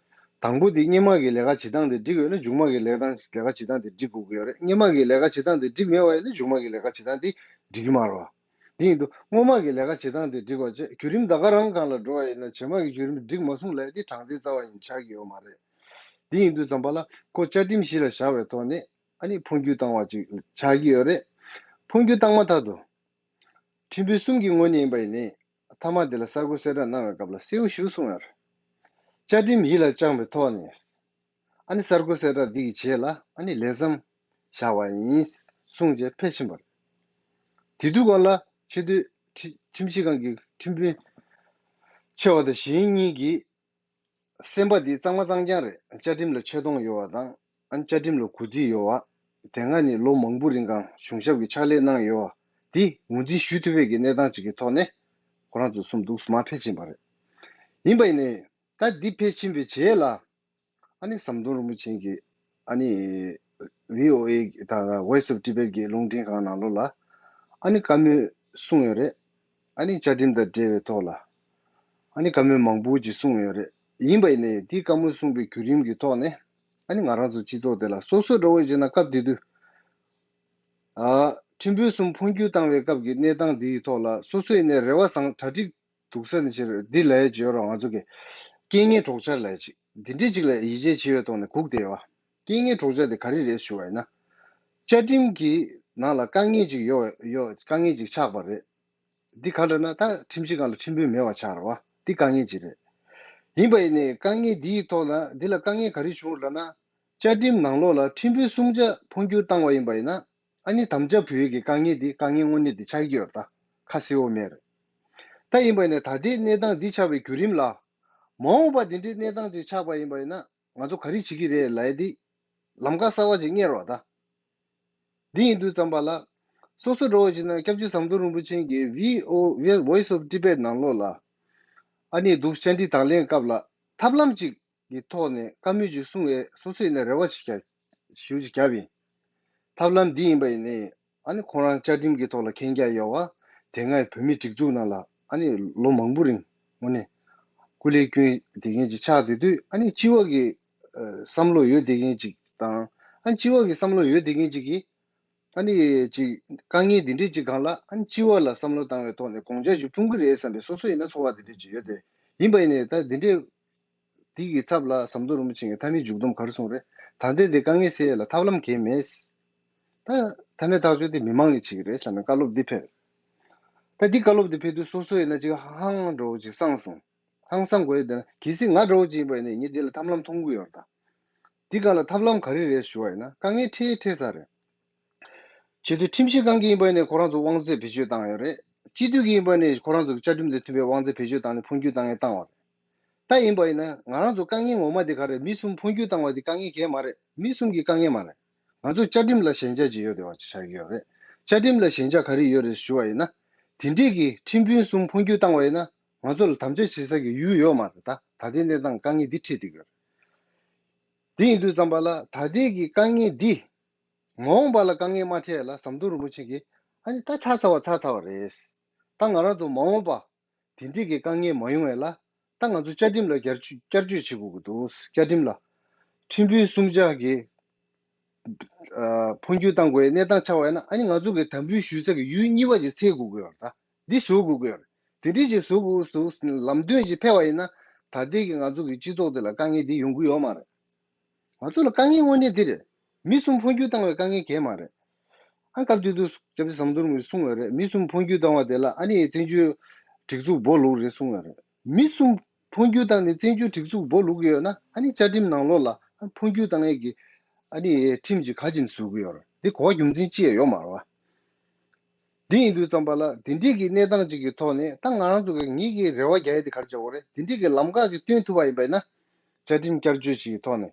དང་པོ་དེ་སྔོན་མ་གི་ལས་ཀ་བྱེད་སྟངས་དེ་འགྲིག་ཡོད་ན་མཇུག་མ་གི་ལས་སྟངས་ལས་ཀ་བྱེད་སྟངས་དེ་འགྲིག་དགོས་ཀྱི་ཡོད་རེད། སྔོན་མ་གི་ལས་ཀ་བྱེད་སྟངས་དེ་འགྲིག་མེད་པ་ཡིན་ན་མཇུག་མ་གི་ལས་ཀ་བྱེད་སྟངས་དེ་འགྲིག་གི་མ་རེད་བ། དེ་ཡིན་དུས་སྔོན་མ་གི་ལས་ཀ་བྱེད་སྟངས་དེ་འགྲིག་པ་བྱས་བརྒྱུད་རིམ་ད་ག་རང་སྒང་ལ་འགྲོ་བ་ཡིན་ན་རྗེས་མ་གི་བརྒྱུད་རིམ་འགྲིག་མ་སོང་ལབ་ཡས་དེ་དྲང་བདེན་རྩ་བ་ཡིན་ཆགས་ཀྱི་ཡོད་མ་རེད། དེ་ཡིན་དུས་ཙམ་པ་ལ་ཁོ་བཅའ་ཁྲིམས་གཞི་ལ་བཞག་པའི་ཐོག་ནས་ཨ་ནི་འཕོ་འགྱུར་བཏང་བ་ཅིག་ཆགས་ཀྱི་ཡོད་རེད། འཕོ་འགྱུར་བཏང་མ་ཐག་ཏུ་ཁྲིམས་དཔོན་གསུམ་གྱི་ངོས་ནས་ཡིན་པ་ཡིན་ནའི་མཐའ་མ་དེ་ལ་གསར་འགོད་གསལ་བསྒྲགས་གནང་བའི་སྐབས་ལ་གསལ་པོ་ཞེ་པོ་གསུངས་ཡོད་རེད། བཅའ་ཁྲིམས་ཡིད་ལ་བཅངས་པའི་ཐོག་ནས། ཨ་ནི་གསར་འགོད་གསལ་བསྒྲགས་འདི་གི་རྗེས་ལ་ཨ་ནི་ལས་མཚམས་བཞག་པ་ཡིན་གསུངས་རྗེས་ཕེབས་ཕྱིན་པ་རེད། དེ་དུས་སྒང་ལ་ཆེས་མཐོའི་ཁྲི་ཁྲིམས་ཞིབ་ཁང་གི་ཁྲིམས་དཔོན་ཆེ་བ་དང་གཞན་གཉིས་ཀྱིས་སེམས་པ་འདི་གཙང་མ་གཙང་རྐྱང་རེད། བཅའ་ཁྲིམས་ལ་ཆེ་མཐོང་ཡོད་པ་དང་ཨ་ནི་བཅའ་ཁྲིམས་ལ་གུས་བརྩི་ཡོད་པ། དེ་སྔ་ནས་ལོ་མང་པོ་རིང་གང་གཞུང་ཞབས་ཀྱི་ཕྱག་ལས་གནང་ཡོད་པ་འདི་ངོས་འཛིན་ཞུ་ཐུབ་པའི་གི་གནས་སྟངས་ཅིག་གི་ཐོག་ནས་ཁོ་རང་ཚོ་གསུམ་འདུག་སེ་མར་ཕེབས་ཕྱིན་པ་རེད། ཡིན་པ་ཡིན་ནའི་ད་འདི་ཕེབས་ཕྱིན་པའི་རྗེས་ལ། ཨ་ནི་ཟམ་གདོང་རིན་པོ་ཆེ་གིས་ཨ་ནི་བྷི་ཨོ་ཨེ་དང་Voice of Tibet གི་རླུང་འཕྲིན་ཁང་ནང་ལོགས་ལ་ཨ་ནི་བཀའ་མོལ་གསུངས་ཡོད་རེད། ཨ་ནི་བཅའ་ཁྲིམས་དང་འབྲེལ་བའི་ཐོག་ལ་ཨ་ནི་བཀའ་མོལ་མང་པོ་ཅིག་གསུངས་ཡོད་རེད། ཡིན་པ་ཡིན་ནའི་དེའི་བཀའ་མོལ་གསུངས་པའི་བརྒྱུད་རིམ་གྱི་ཐོག་ནས་ཨ་ནི་ང་རང་ཚོ་སྤྱི་ཚོགས་དེ་ལ་སོ་སོ་འདྲ་བོ་བྱས་ན་སྐབས་དེ་དུས་ཨ་ཁྲིམས་དཔོན་གསུམ་འཕོ་འགྱུར་བཏང་བའི་སྐབས་ཀྱི་གནས་སྟངས་དེའི་ཐོག་ལ་སོ་སོ་ཡིན་ནའི་རེ་བ་བཟང་གྲ་སྒྲིག་འདུག་ས་ནས་ཕྱིར་འདི་ལས་བརྗོད་རོགས། ང་ཚོ་གི་རྐྱེན་ངན་གྲོགས་ཆར་ལས་ཅིག་འདི་འདྲས་ཅིག་ལ་ཡིད་ཆེས་བྱེད་པའི་ཐོག་ནས་སྒུག་བསྡད་ཡོད། རྐྱེན་ངན་གྲོགས་ཆར་དེ་ག་རེ་རེད་ཞུ་བ་ཡིན་ན། བཅའ་ཁྲིམས་ཀྱི་ནང་ལ་དཀའ་ངལ་ཅིག་ཡོད་ཡོད། དཀའ་ངལ་ཅིག་ཆགས་པ་རེད། འདི་ག་འདྲ་ན་ད་ཁྲིམས་ཞིབ་ཁང་ལ་ཁྲིམས་དཔོན་མེད་པ་ཆགས་རེད་བ། འདི་དཀའ་ངལ་ཅིག་རེད། ཡིན་པ་ཡིན་ནའི་དཀའ་ངལ་འདིའི་ཐོག་ལ་འདི་ལ་དཀའ་ངལ་ག་རེ་བྱུང་རེད་ལབ་ན། བཅའ་ཁྲིམས་ནང་ལོགས་ལ་ཁྲིམས་དཔོན་གསུམ་ཆ་འཕོ་འགྱུར་བཏང་བ་ཡིན་པ་ཡིན་ན། ཨ་ནི་དམ་བཅའ་ཕུལ་ཡས་ཀྱི་དཀའ་ངལ་འདི་དཀའ་ངལ་དངོས་གནས་འདི་ཆགས་ཀྱི་ཡོད་རེད། ད་ཁ་གསལ་བོ་མེད་རེད། ད་ཡིན་པ་ཡིན་ནའི་ད་ལྟའི་གནས་སྟངས་འདི་ཆགས་པའི་བརྒྱུད་རིམ་ལ། མ་འོངས་པ་འདི་འདྲའི་གནས་སྟངས་ཅིག་ཆགས་པ་ཡིན་པ་ཡིན་ན་ང་ཚོ་ག་རེ་བྱེད་ཀྱི་རེད་ལབ་ཡས་འདི་ལམ་ཁ་གསར་བ་ཅིག་གཉེར་བ་དང་། འདི་ཡིན་དུས་ཙམ་པ་ལ། སོ་སོ་འགྲོ་བ་ཞིག་ན་སྐྱབས་རྗེ་ཟམ་གདོང་རིན་པོ་ཆེ་གིས་བྷི་ཨོ་ཨེ་Voice of Tibet ནང་ལོགས་ལ། ཨ་ནི་འདུག་བཅར་འདྲི་དང་ལེན་སྐབས་ལ་ཐབས་ལམ་ཅིག་གི་ཐོག་ནས་བཀའ་མོལ་ཅིག་གསུང་བའི་སོ་སོ་ཡིན་ན་རེ་བ་ཞིག་བརྒྱབ། ཞུ་ཞིག་བརྒྱབ་ཡིན། ཐབས་ལམ་འདི་ཡིན་པ་ཡིན་ནའི་ཨ་ནི་ཁོ་རང་བཅའ་ཁྲིམས་ཀྱི་ཐོག་ལ་མཁྱེན་རྒྱ་ཡོད་པ། དེ་སྔའི་བོད་མིའི་སྒྲིག་འཛུགས་ནང་ལ་ཨ་ནི་ལོ་མང་པོ་རིང་དངོས་གནས་སྐུ་ལས་བསྐྱོན་བསྡད་མཁན་ཅིག་ཆགས་བསྡད་དུས་ཨ་ནི་སྤྱི་བ་གི་ཨ་བསམ་བློ་ཡོད་བསྡད་མཁན་ཅིག་དང་། ཨ་ནི་སྤྱི་བ་གི་བསམ་བློ་ཡོད་བསྡད་མཁན་ཅིག་གིས་ཨ་ནི་ཅིག་དཀའ་ངལ་འདི་འདྲས་ཅིག་སྒང་ལ་ཨ་ནི་སྤྱི་བ་ལ་བསམ་བློ་བཏང་བའི་ཐོག་ནས་དགོངས་འཆར་ཞིག་ཕུལ་གི་རེད་བསམ་པའི་སོ་སོ་ཡིན་ན་ཚོར་བ་འདི་འདྲས་ཅིག་ཡོད་དེ། ཡིན་པ་ཡིན་ནའི་ད་འདི་འདྲས། དེ་གི་ཚབ་ལ་ཟམ་གདོང་རིན་པོ་ཆེ་གིས་མཐའ་མའི་མཇུག་སྡོམ་ག་རེ་གསུངས་རེད། ད་ལྟའི་འདི་དཀའ་ངལ་སེལ་ཡས་ལ་ཐབས་ལམ་གང་ཡང་མེད། ད་མཐའ་མའི་ཐག་གཅོད་དེ་མི་མང་གིས་བྱེད་ཀྱི་རེད་ཟེར་ནས་བཀའ་སློབ་འདི་ཕེབས། ད་འདི་བཀའ་སློབ་འདི་ཕེབས་དུས་སོ་སོ་ཡིན་ན་ཅིག་ཧང་ཧང་འདྲ་བོ་ཅིག་སངས་སོང་། ཧང་སངས་དགོས་ཡོད་དེ་ན་གལ་སྲིད་ང་འདྲ་བོ་ཅིག་ཡིན་པ་ཡིན་ན་ངས་འདི་ལ་ཐབས་ལམ་མཐོང་གི་ཡོད་རེད་ད། འདི་ག་ལ་ཐབས་ལམ་ག་རེ་རེད་ཞུ་བ་ཡིན་ན་དཀའ་ངལ་འཕྲད་འཕྲད་ས་རེད། བྱེད་དུས་ཁྲིམས་ཞིབ་ཁང་གིས་ཡིན་པ་ཡིན་ནའི་ཁོ་རང་ཚོ་དབང་ཚད་བེད་སྤྱོད་བཏང་ཡོད་རེད། སྤྱི་འཐུས་ཀྱིས་ཡིན་པ་ནི་ཁོ་རང་ཚོ་གི་བཅའ་ཁྲིམས་དང་མཐུན་པའི་དབང་ཚད་བེད་སྤྱོད་བཏང་ནས་འཕོ་འགྱུར་བཏང་ཡས་བཏང་བ་རེད། ད་ཡིན་པ་ཡིན་ན་ང་རང་ཚོ་དཀའ་ངལ་ངོ་མ་དེ་ག་རེད། མི་གསུམ་འཕོ་འགྱུར་བཏང་བ་དེ་དཀའ་ངལ་གང་ཡང་མ་རེད། མི་གསུམ་གྱི་དཀའ་ངལ་མ་རེད། ང་ཚོ་བཅའ་ཁྲིམས་ལ་ཞན་ཆ་ཅིག་ཡོད་བསྡད་པ་ཅིག་ཆགས་ཀྱི་ཡོད་རེད། བཅའ་ཁྲིམས་ལ་ཞན་ཆ་ག་རེ་ཡོད་རེད་ཞུ་བ་ཡིན་ན། དེ་འདྲས་ཀྱི་ཁྲིམས་དཔོན་གསུམ་འཕོ་འགྱུར་བཏང་བ་ཡིན་ན་ང་ཚོ་ལ་དམ་བཅའ་བྱེད་ས་ཀྱི་ཡུལ་ཡོད་མ་རེད། ད་ད་ལྟའི་གནས་སྟངས་དཀའ་ངལ་འདི་འཕྲད་བསྡད་ཀྱི་ཡོད་རེད། དེ་ཡིན་དུས་ཙམ་པ་ལ་ད་ལྟའི་གི་དཀའ་ངལ་འདི། མ་འོངས་པ་ལ་དཀའ་ངལ་མ་འཕྲད་ལ་ཟམ་གདོང་རིན་པོ་ཆེ་གིས་ཨ་ནི་ད་ཚར་ཚར་བ་ཚར་ཚར་བ་རེད། ད་ང་རང་ཚོ་མ་འོངས་པ་དེ་འདྲས་ཀྱི་དཀའ་ངལ་མ་ཡོང་བས་ལ་ད་ང་ཚོ་བཅའ་ཁྲིམས་ལ་བསྐྱར་བཅོས་བསྐྱར་བཅོས་བྱེད་དགོས་ཀྱི་འདུག་བཅའ་ཁྲིམས་ལ་ཁྲིམས་དཔོན་གསུམ་ཆ་གི་ཨ་འཕོ་འགྱུར་བཏང་དགོས་ཡའི་གནས་སྟངས་ཆགས་པ་ཡིན་ན་ཨ་ནི་ང་ཚོ་གི་དམ་འབུལ་ཞུ་ས་གི་ཡུལ་གཉིས་པ་ཅིག་འཚོལ་དགོས་ཀྱི་ཡོད་རེད། ད་འདི་བཟོ་དགོས་ཀྱི་ཡོད་རེད། དེ་འདྲས་ཅིག་བཟོ་དགོས་འདུག་ལམ་སྟོན་ཅིག་ཕེབས་པ་ཡིན་ན་ད་ལྟའི་གི་ང་ཚོ་གི་སྤྱི་ཚོགས་དེ་ལ་དཀའ་ངལ་འདི་ཡོང་གི་ཡོད་མ་རེད། ང་ཚོ་ལ་དཀའ་ངལ་དངོས་གནས་འདི་རེད། མི་གསུམ་འཕོ་འགྱུར་བཏང་བའི་དཀའ་ངལ་གང་ཡང་མ་རེད། ཨ་སྐབས་དེ་དུས་སྐྱབས་རྗེ་ཟམ་གདོང་རིན་པོ་ཆེས་གསུངས་ཡོད་རེད། མི་གསུམ་འཕོ་འགྱུར་བཏང་བ་དེ་ལ་ཨ་ནི་བཙན་བྱོལ་སྒྲིག་འཛུགས་སྦོ་ལུག་རེད་གསུངས་ཡོད་རེད། མི་གསུམ་འཕོ་འགྱུར་བཏང་ནས་བཙན་བྱོལ་སྒྲིག་འཛུགས་སྦོ་ལུག་གི་ཡོད་ན་ཨ་ནི་བཅའ་ཁྲིམས་ནང་ལོགས་ལ་ཨ་འཕོ་འགྱུར་བཏང་ཡས་ཀྱི་ཨ་ནི་ཁྲིམས་ཀྱི་ག་ཅིག་བཟོ་གི་ཡོད་རེད། འདི་གོ་བ་རྒྱུ་མཚན་ཅི་ཡང་ཡོད་མ་རེད་བ། འདི་ཡིན་དུས་ཙམ་པ་ལ་འདི་འདྲས་ཀྱི་གནས་སྟངས་ཅིག་གི་ཐོག་ནས་ད་ང་རང་ཚོ་གི་ངེད་ཀྱི་རེ་བ་རྒྱག་ཡས་དེ་ག་རེ་བྱ་དགོས་རེད། འདི་འདྲས་ཀྱི་ལམ་ཁ་ཅིག་སྟོན་ཐུབ་པ་ཡིན་པ་ཡིན་ན། བཅའ་ཁྲིམས་བསྐྱར་བཅོས་ཅིག་གི་ཐོག་ནས་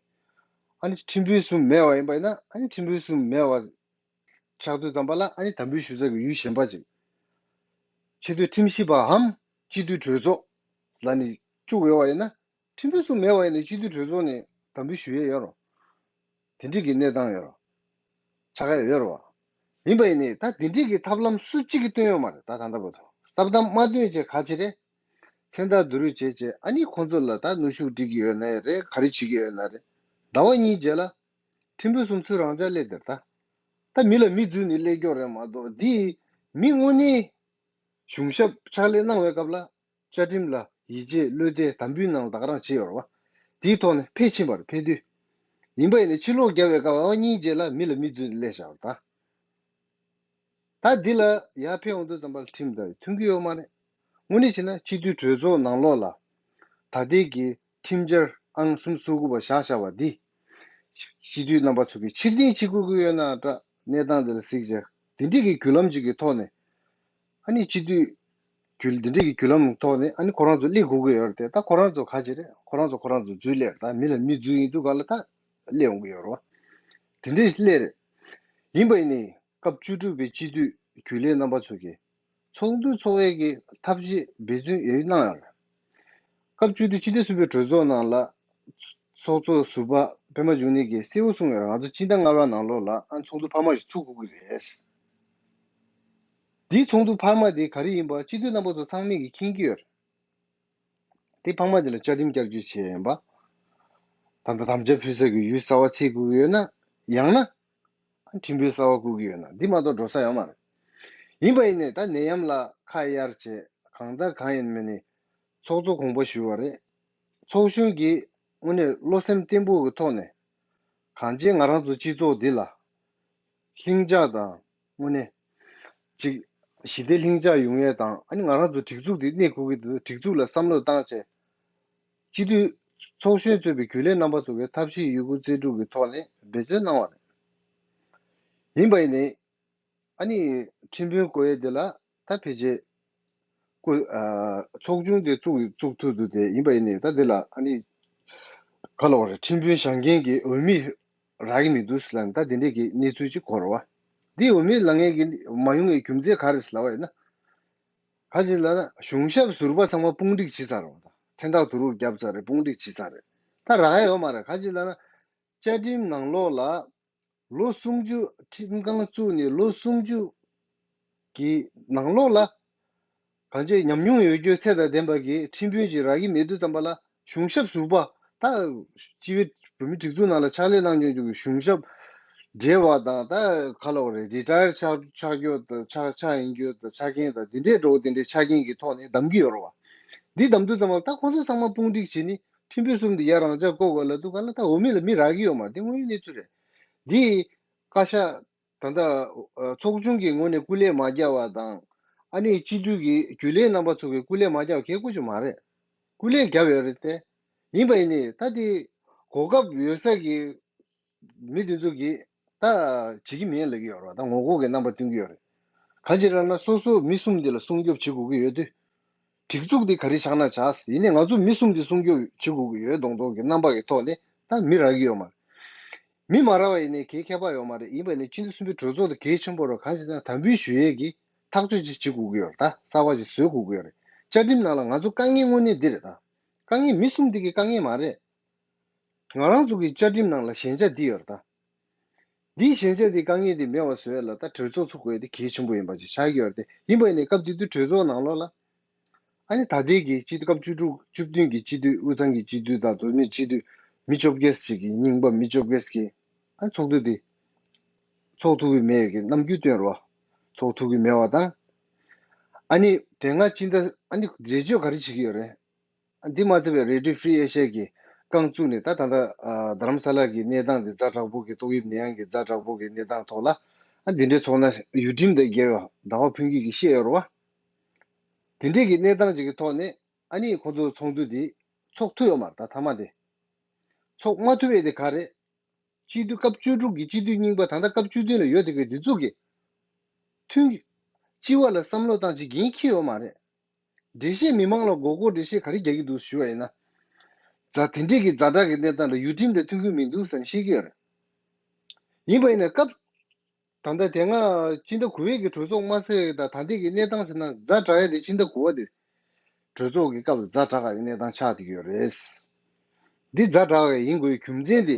ཨ་ནི་ཁྲིམས་དཔོན་གསུམ་མེད་པ་ཡིན་པ་ཡིན་ན་ཨ་ནི་ཁྲིམས་དཔོན་གསུམ་མེད་པ་ཆགས་དུས་ཙམ་པ་ལ་ཨ་ནི་དམ་འབུལ་ཞུ་ས་གི་ཡུལ་གཞན་པ་ཅིག་ཆེས་མཐོའི་ཁྲིམས་ཞིབ་པའམ་སྤྱི་འཐུས་གྲོས་ཚོགས་ལ་ནི་བཅུག་ཡོད་པ་ཡིན་ན། ཁྲིམས་དཔོན་སུ་མེད་པ་ཡིན་ན་སྤྱི་འཐུས་གྲོས་ཚོགས་ནས་དམ་འབུལ་ཞུ་ཡས་ཡོད་རོ། དེ་འདྲའི་གི་གནས་སྟངས་ཡོད་རོ། ཆགས་ཡས་ཡོད་རོ། ཡིན་པ་ཡིན་ནའི་ད་དེ་འདྲའི་གི་ཐབས་ལམ་སུ་གཅིག་གིས་སྟོན་ཡོད་མ་རེད། ད་ད་ལྟ་བར་དུ་ཐབས་ལམ་མ་སྟོན་བྱས་ག་ཅི་རེད། མཚན་རྟགས་བསྡུ་རུབ་བྱས་བྱས་ཨ་ནི་ཁོང་ཚོ་ལ་ད་གནོན་ཤུགས་སྒྲིག་གི་ཡོད་ན་རེད། ག་རེ་བྱེད་ཀྱི་ཡོད་ན་རེད། ཟླ་བ་གཉིས་རྗེས་ལ་ཁྲིམས་དཔོན་གསུམ་ཚུར་རང་འཇགས་སླེབས་དེར་ད། ད་མི་ལ་མི་འཛུལ་ནས་སླེབས་ཀྱོག་རེད་མ་གཏོགས་འདི་མི་དངོས་གནས་གཞུང་ཞབས་ཕྱག་ལས་གནང་བའི་སྐབས་ལ། བཅའ་ཁྲིམས་ལ་ཡིད་ཆེས་བློ་གཏད་དམ་འབུལ་གནང་ད་ག་རང་བྱས་ཡོད་རེད་བ། དེའི་ཐོག་ནས་ཕེབས་ཕྱིན་པར་ཕེབས་དུས། ཡིན་པ་ཡིན་ན་ཕྱིར་ལོག་རྒྱབ་པའི་སྐབས་ཨ་གཉིས་རྗེས་ལ་མི་ལ་མི་འཛུལ་ནས་སླེབས་བཞག་རེད་ད། ད་འདི་ལ་ཡར་ཕེབས་འོང་དུས་ཙམ་པ་ལ་ཁྲིམས་དང་མཐུན་གྱི་ཡོད་མ་རེད། དངོས་གནས་བྱས་ན་སྤྱི་འཐུས་གྲོས་ཚོགས་ནང་ལོགས་ལ་ད་ལྟའི་གི་ ཁྲིམས་འཆར་ཨང་གསུམ་སོ་དགུ་པ་བཞག་བཞག་པ་འདི། སྤྱི་འཐུས་རྣམ་པ་ཚོ་གིས་ཕྱིར་འཐེན་བྱེད་དགོས་ཀྱི་ཡོད་ན་འདྲ། གནས་སྟངས་འདི་ལ་གཟིགས་བྱས་འདི་འདྲའི་གི་བརྒྱུད་ལམ་ཅིག་གི་ཐོག་ནས། ཨ་ནི་སྤྱི་འཐུས་བརྒྱུད་འདི་འདྲའི་གི་བརྒྱུད་ལམ་ཐོག་ནས་ཨ་ནི་ཁོ་རང་ཚོ་སླེབས་དགོས་ཀྱི་ཡོད་རེད་དེ། ད་ཁོ་རང་ཚོ་ག་ཅི་རེད། ཁོ་རང་ཚོ་ཁོ་རང་ཚོ་རྫུན་སླེབས་རེད། ད་མི་ལ་མི་རྫུན་ཡིན་དུས་ག་ལ་ད་སླེབས་འོང་གི་ཡོད་རེད་བ། དེ་འདྲའི་སླེབས་རེད། ཡིན་པ་ཡིན་ནའི་སྐབས་བཅུ་དྲུག་པའི་སྤྱི་འཐུས་རྒྱུན་ལས་རྣམ་པ་ཚོ་གིས་ཚོགས་འདུ་འཚོགས་ཡས་ཀྱི་ཐབས་ཤེས་འབད་བརྩོན་ཡོད་གནང་ཡོད་རེད། སྐབས་བཅུ་དྲུག་སྤྱི་ཟླ་གསུམ་པའི་གྲོས་ཚོགས་ནང་ལ་ཚོགས་གཙོ་ཟུར་པ་པད་མ་འབྱུང་གནས་ཀྱིས་གསལ་པོ་གསུངས་ཡོད་རེད། ང་ཚོ་སྤྱི་ཟླ་ལྔ་པ་ནང་ལོགས་ལ་ཨ་ཚོགས་འདུ་འཕར་མ་ཞིག་ཚུགས་དགོས་ཀྱི་རེད། འདིའི་ཚོགས་འདུ་འཕར་མ་དེ་ག་རེ་ཡིན་པ་སྤྱི་འཐུས་རྣམ་པ་ཚོ་ཚང་མས་ཀྱིས་མཁྱེན་གྱི་ཡོད་རེད། དེ་འཕར་མ་དེ་ལ་བཅའ་ཁྲིམས་བསྐྱར་བཅོས་བྱས་ཡིན་པ། ད་ལྟ་དམ་བཅའ་ཕུལ་ས་ཀྱི་ཡུལ་གསར་པ་བཙུགས་དགོས་ཀྱི་ཡོད་ན། ཡང་ན། ཁྲིམས་དཔོན་གསར་པ་བསྐོ་གི་ཡོད་ན་འདི་མ་གཏོགས་འགྲོ་ས་ཡོད་མ་རེད། ཡིན་པ་ཡིན་ནའི་ད་ནད་ཡམས་ལ་ཁ་གཡར་བྱས་གང་ལྟར་གང་ཡིན་མིན་ནི་ཚོགས་གཙོ་དགོངས་པ་ཞུས་པ་རེད། ཚོགས་གཞོན་གྱིས་དངོས་གནས་བློ་སེམས་བརྟན་པོ་གི་ཐོག་ནས་གང་ཅི་ང་རང་ཚོ་སྤྱི་ཚོགས་འདི་ལ་ལྷིང་འཇགས་དང་དངོས་གནས་ཅིག་ཞི་བདེ་ལྷིང་འཇགས་ཡོང་ཡས་དང་ཨ་ནི་ང་རང་ཚོ་སྒྲིག་འཛུགས་འདི་གནས་དགོས་ཀྱི་འདུག་སྒྲིག་འཛུགས་ལ་བསམ་བློ་བཏང་བྱས། སྤྱི་འཐུས་ཚོགས་གཞོན་གཙོས་པའི་རྒྱུན་ལས་རྣམ་པ་ཚོ་གིས་ཐབས་ཤེས་ཡོད་རྒུ་རྩལ་སྤྲུགས་ཀྱི་ཐོག་ནས་འབད་བརྩོན་གནང་བ་རེད། ཡིན་པ་ཡིན་ནའི། ཨ་ནི་ཁྲིམས་དཔོན་བསྐོ་ཡས་དེ་ལ་ད་ཕལ་ཆེར་བསྐོ་ཨ་ཚོགས་ཆུང་དེ་བཙུགས་བཙུགས་ཐུབ་འདུག་དེ་ཡིན་པ་ཡིན་ནའི་ད་དེ་ལ་ཨ་ནི་ག་ལབ་དགོས་རེད། ཁྲིམས་དཔོན་བཞེངས་མཁན་གྱི་འོས་མི་རག་གི་མི་འདུག་ཟེར་ལབ་ནས་ད་དེ་འདྲས་ཀྱི་གནས་ཚུལ་ཅིག་གོ་རེད་བ། འདི་འོས་མི་ལངས་མཁན་གྱི་མ་ཡོང་བའི་རྒྱུ་མཚན་ག་རེ་ཟེར་ལབ་པ་ཡིན་ན། ག་ཅི་ལབ་ན་གཞུང་ཞབས་ཟུར་པ་ཚང་མ་དཔུང་སྒྲིག་བྱེད་ཚར་རེད་བ། ད་མཚན་རྟགས་བསྡུ་རུབ་བརྒྱབ་ཚར་རེད། དཔུང་སྒྲིག་བྱེད་ཚར་རེད། ད་རག་ཡ་ཡོད་མ་རེད། ག་ཅི་ལབ་ན་བཅའ་ཁྲིམས་ནང་ལོགས་ལ་ལོ་སུམ་ཅུ་ཁྲིམས་ཁང་བཙུགས་ནས་ལོ་སུམ་ཅུ་གི་ནང་ལོགས་ལ་གང་ཅི་ཉམས་མྱོང་ཡོད་རྒྱུ་ཚད་དང་ལྡན་པ་གི་ཁྲིམས་དཔོན་ཅིག་རག་གི་མེད་དུས་ཙམ་པ་ལ་གཞུང་ཞབས་ཟུར་པ་ད་སྤྱི་བའི་བོད་མི་སྒྲིག་འཛུགས་ནང་ལ་ཕྱག་ལས་གནང་མྱོང་རྒྱུ་གི་གཞུང་ཞབས་བགྲེས་པ་དང་ད་ག་ལབ་དགོས་རེད། རི་ཊ་ཡར་ཆགས་ཆགས་རྒྱུ་དང་ཆགས་ཆགས་ཡིན་རྒྱུ་དང་ཆགས་མཁན་དང་དེ་འདྲའི་འགྲོ་དེ་འདྲའི་ཆ་རྐྱེན་གྱི་ཐོག་ནས་གདམ་གྱི་ཡོད་རེད་བ། འདི་གདམ་དུས་ཙམ་པ་ད་ཁོང་ཚོ་ཚང་མ་དཔུང་སྒྲིག་བྱས་ནས་ཁྲིམས་དཔོན་གསུམ་དེ་ཡ་རང་འཇགས་བསྐོ་དགོས་ལབ་དུས་ག་ལ་ད་འོས་མི་ལ་མི་རག་གི་ཡོད་མ་རེད། འདི་དངོས་ཡོད་གནས་ཚུལ་རེད། འདི་བཀའ་ཤག་ད་ལྟ་ཚོགས་ཆུང་གི་ངོས་ནས་སྐུ་ལས་མ་བརྒྱབ་པ་དང་ཨ་ནི་སྤྱི་འཐུས་ཀྱི་རྒྱུན་ལས་རྣམ་པ་ཚོ་གི་སྐུ་ལས་མ་བརྒྱབ་པ་གལ་དགོས་ཀྱི་མ་རེད། སྐུ་ལས་བརྒྱབ་ཡོད་རེད་དེ། ཡིན་པ་ཡིན་ནའི་ད་དེ་གོ་སྐབས་ཡོད་ས་གི་མི་དེ་ཚོ་གིས་ད་བྱེད་ཀྱི་མེད་ལབ་ཀྱི་ཡོད་རེད་བ། ད་ངོ་རྒོལ་གྱི་རྣམ་པ་སྟོན་གྱི་ཡོད་རེད། གང་ཅི་ལབ་ན་སོ་སོ་མི་གསུམ་དེ་ལ་སྲུང་སྐྱོབ་བྱེད་དགོས་ཀྱི་ཡོད་དུས། སྒྲིག་འཛུགས་འདི་ག་རེ་བཞག་ན་བྱ། ཡིན་ནའི་ང་ཚོ་མི་གསུམ་དེ་སྲུང་སྐྱོབ་བྱེད་དགོས་ཀྱི་ཡོད་མདོག་མདོག་གི་རྣམ་པ་གི་ཐོག་ནས་ད་མི་རག་གི་ཡོད་མ་རེད། མི་མ་རག་པ་ཡིན་ནའི་གའི་ཁྱད་པར་ཡོད་མ་རེད། ཡིན་པ་ནི་སྤྱི་འཐུས་གསུམ་པའི་གྲོས་ཚོགས་དེ་གལ་ཆེན་པོ་རེད། གང་ཞིག་ན་དམ་འབུལ་ཞུ་ཡས་ཀྱི་ཐག་གཅོད་ཅིག་བྱེད་དགོས་ཀྱི་ཡོད་རེད། ད་གསར་པ་ཅིག་བཟོ་དགོས་ཀྱི་ཡོད་རེད། བཅའ་ཁྲིམས་ནང་ལ་ང་ཚོ་དཀའ་ངལ་དངོས་གནས་འདི་རེད། ད་དཀའ་ངལ་མི་གསུམ་འདི་གི་དཀའ་ངལ་མ་རེད། ང་རང་ཚོ་གི་བཅའ་ཁྲིམས་ནང་ལ་ཞན་ཆ་འདི་ཡོད་རེད་ད། འདིའི་ཞན་ཆ་འདི་དཀའ་ངལ་འདི་མེད་པ་བཟོ་ཡ་ལ་ད་གྲོས་ཚོགས་ཚུགས་དགོས་ཡ་འདི་གལ་ཆེན་པོ་ཡིན་པ་ཅིག་ཆགས་ཀྱི་ཡོད་རེད་དེ། ཡིན་པ་ཡིན་ནའི་སྐབས་དེ་དུས་གྲོས་ཚོགས་ནང་ལོགས་ལ་ཨ་ནི་ད་ལྟའི་གི་སྤྱི་འཐུས་སྐབས་བཅུ་དྲུག་བཅུ་བདུན་གི་སྤྱི་འཐུས་དབུས་གཙང་གི་སྤྱི་འཐུས་དང་བོད་མིའི་སྤྱི་འཐུས་མི་བཅོ་བརྒྱད་ཅིག་གི་རྙིང་པ་མི་བཅོ་བརྒྱད་ཅིག་གི་ཨ་ནི་ཚོགས་འདུ་འདི་ཚོགས་ཐུབ་ཀྱི་མེད་ཀྱི་རྣམ་འགྱུར་སྟོན་རོགས། ཚོགས་ཐུབ་ཀྱི་མེད་པ་དང་། ཨ་ནི་དེ་སྔ་སྤྱི་ཟླ་ཨ་ནི་འགྲེལ་བརྗོད་ག་རེ་བྱེད་ཀྱི་ཡོད་རེད། འདི་མ་ཚད་པའི་Radio Free Asia གིས་རྐང་བཙུགས་ནས་ད་ད་ལྟ་ཨ་རྡ་རམ་ས་ལ་གི་གནས་སྟངས་འདི་ཛ་དྲག་པོ་གི་ཏོག་དབྱིབས་ནད་ཡམས་ཀྱི་ཛ་དྲག་པོ་གི་གནས་སྟངས་ཐོག་ལ་ཨ་འདི་འདྲའི་ཚོགས་ན་ཡུལ་ཁྲིམས་དང་འགལ་བའི་ཟླ་བ་ཕུན་སྐྱིད་ཀྱིས་བཤད་ཡོད་རེད་བ། དེ་འདྲའི་གི་གནས་སྟངས་ཅིག་གི་ཐོག་ནས་ཨ་ནི་ཁོང་ཚོ་ཚོགས་འདུ་འདི་ཚོགས་ཐུབ་ཡོད་མ་རེད། ད་མཐའ་མ་དེ་ཚོགས་མ་ཐུབ་པའི་དེ་ག་རེད། སྤྱི་འཐུས་སྐབས་བཅུ་དྲུག་གི་སྤྱི་འཐུས་རྙིང་པ་ད་ལྟ་སྐབས་བཅུ་བདུན་ལ་ཡོད་དེ་གི་འདི་ཚོ་གི་མཐུན་སྤྱི་བ་ལ་བསམ་བློ་བཏང་ཅིག་འགན་འཁྱེར་ཡོད་མ་རེད། འགྲེལ་བཤད་མི་མང་ལ་མགོ་སྐོར་འགྲེལ་བཤད་ག་རེ་རྒྱག་གི་འདུག་ཞུ་བ་ཡིན་ན། ཛ་དེ་འདྲས་ཀྱི་ཛ་དྲག་གི་གནས་སྟངས་ལ་ཡུལ་ཁྲིམས་དང་མཐུན་གྱི་མི་འདུག་ཟེར་ནས་བཤད་ཀྱི་ཡོད་རེད། ཡིན་པ་ཡིན་ན་སྐབས་ད་ལྟ་དེ་སྔ་སྤྱི་ཟླ་དགུ་པའི་གི་གྲོས་ཚོགས་མ་ཚར་བའི་ད་ད་ལྟའི་གི་གནས་སྟངས་ཟེར་ན་ཛ་དྲག་ཡ་དེ་སྤྱི་ཟླ་དགུ་པ་དེ་གྲོས་ཚོགས་ཀྱི་སྐབས་ལ་ཛ་དྲག་གི་གནས་སྟངས་ཆགས་བསྡད་ཀྱི་ཡོད་རེད། འདི་ཛ་དྲག་གི་ཡིན་དགོས་རྒྱུ་མཚན་དེ།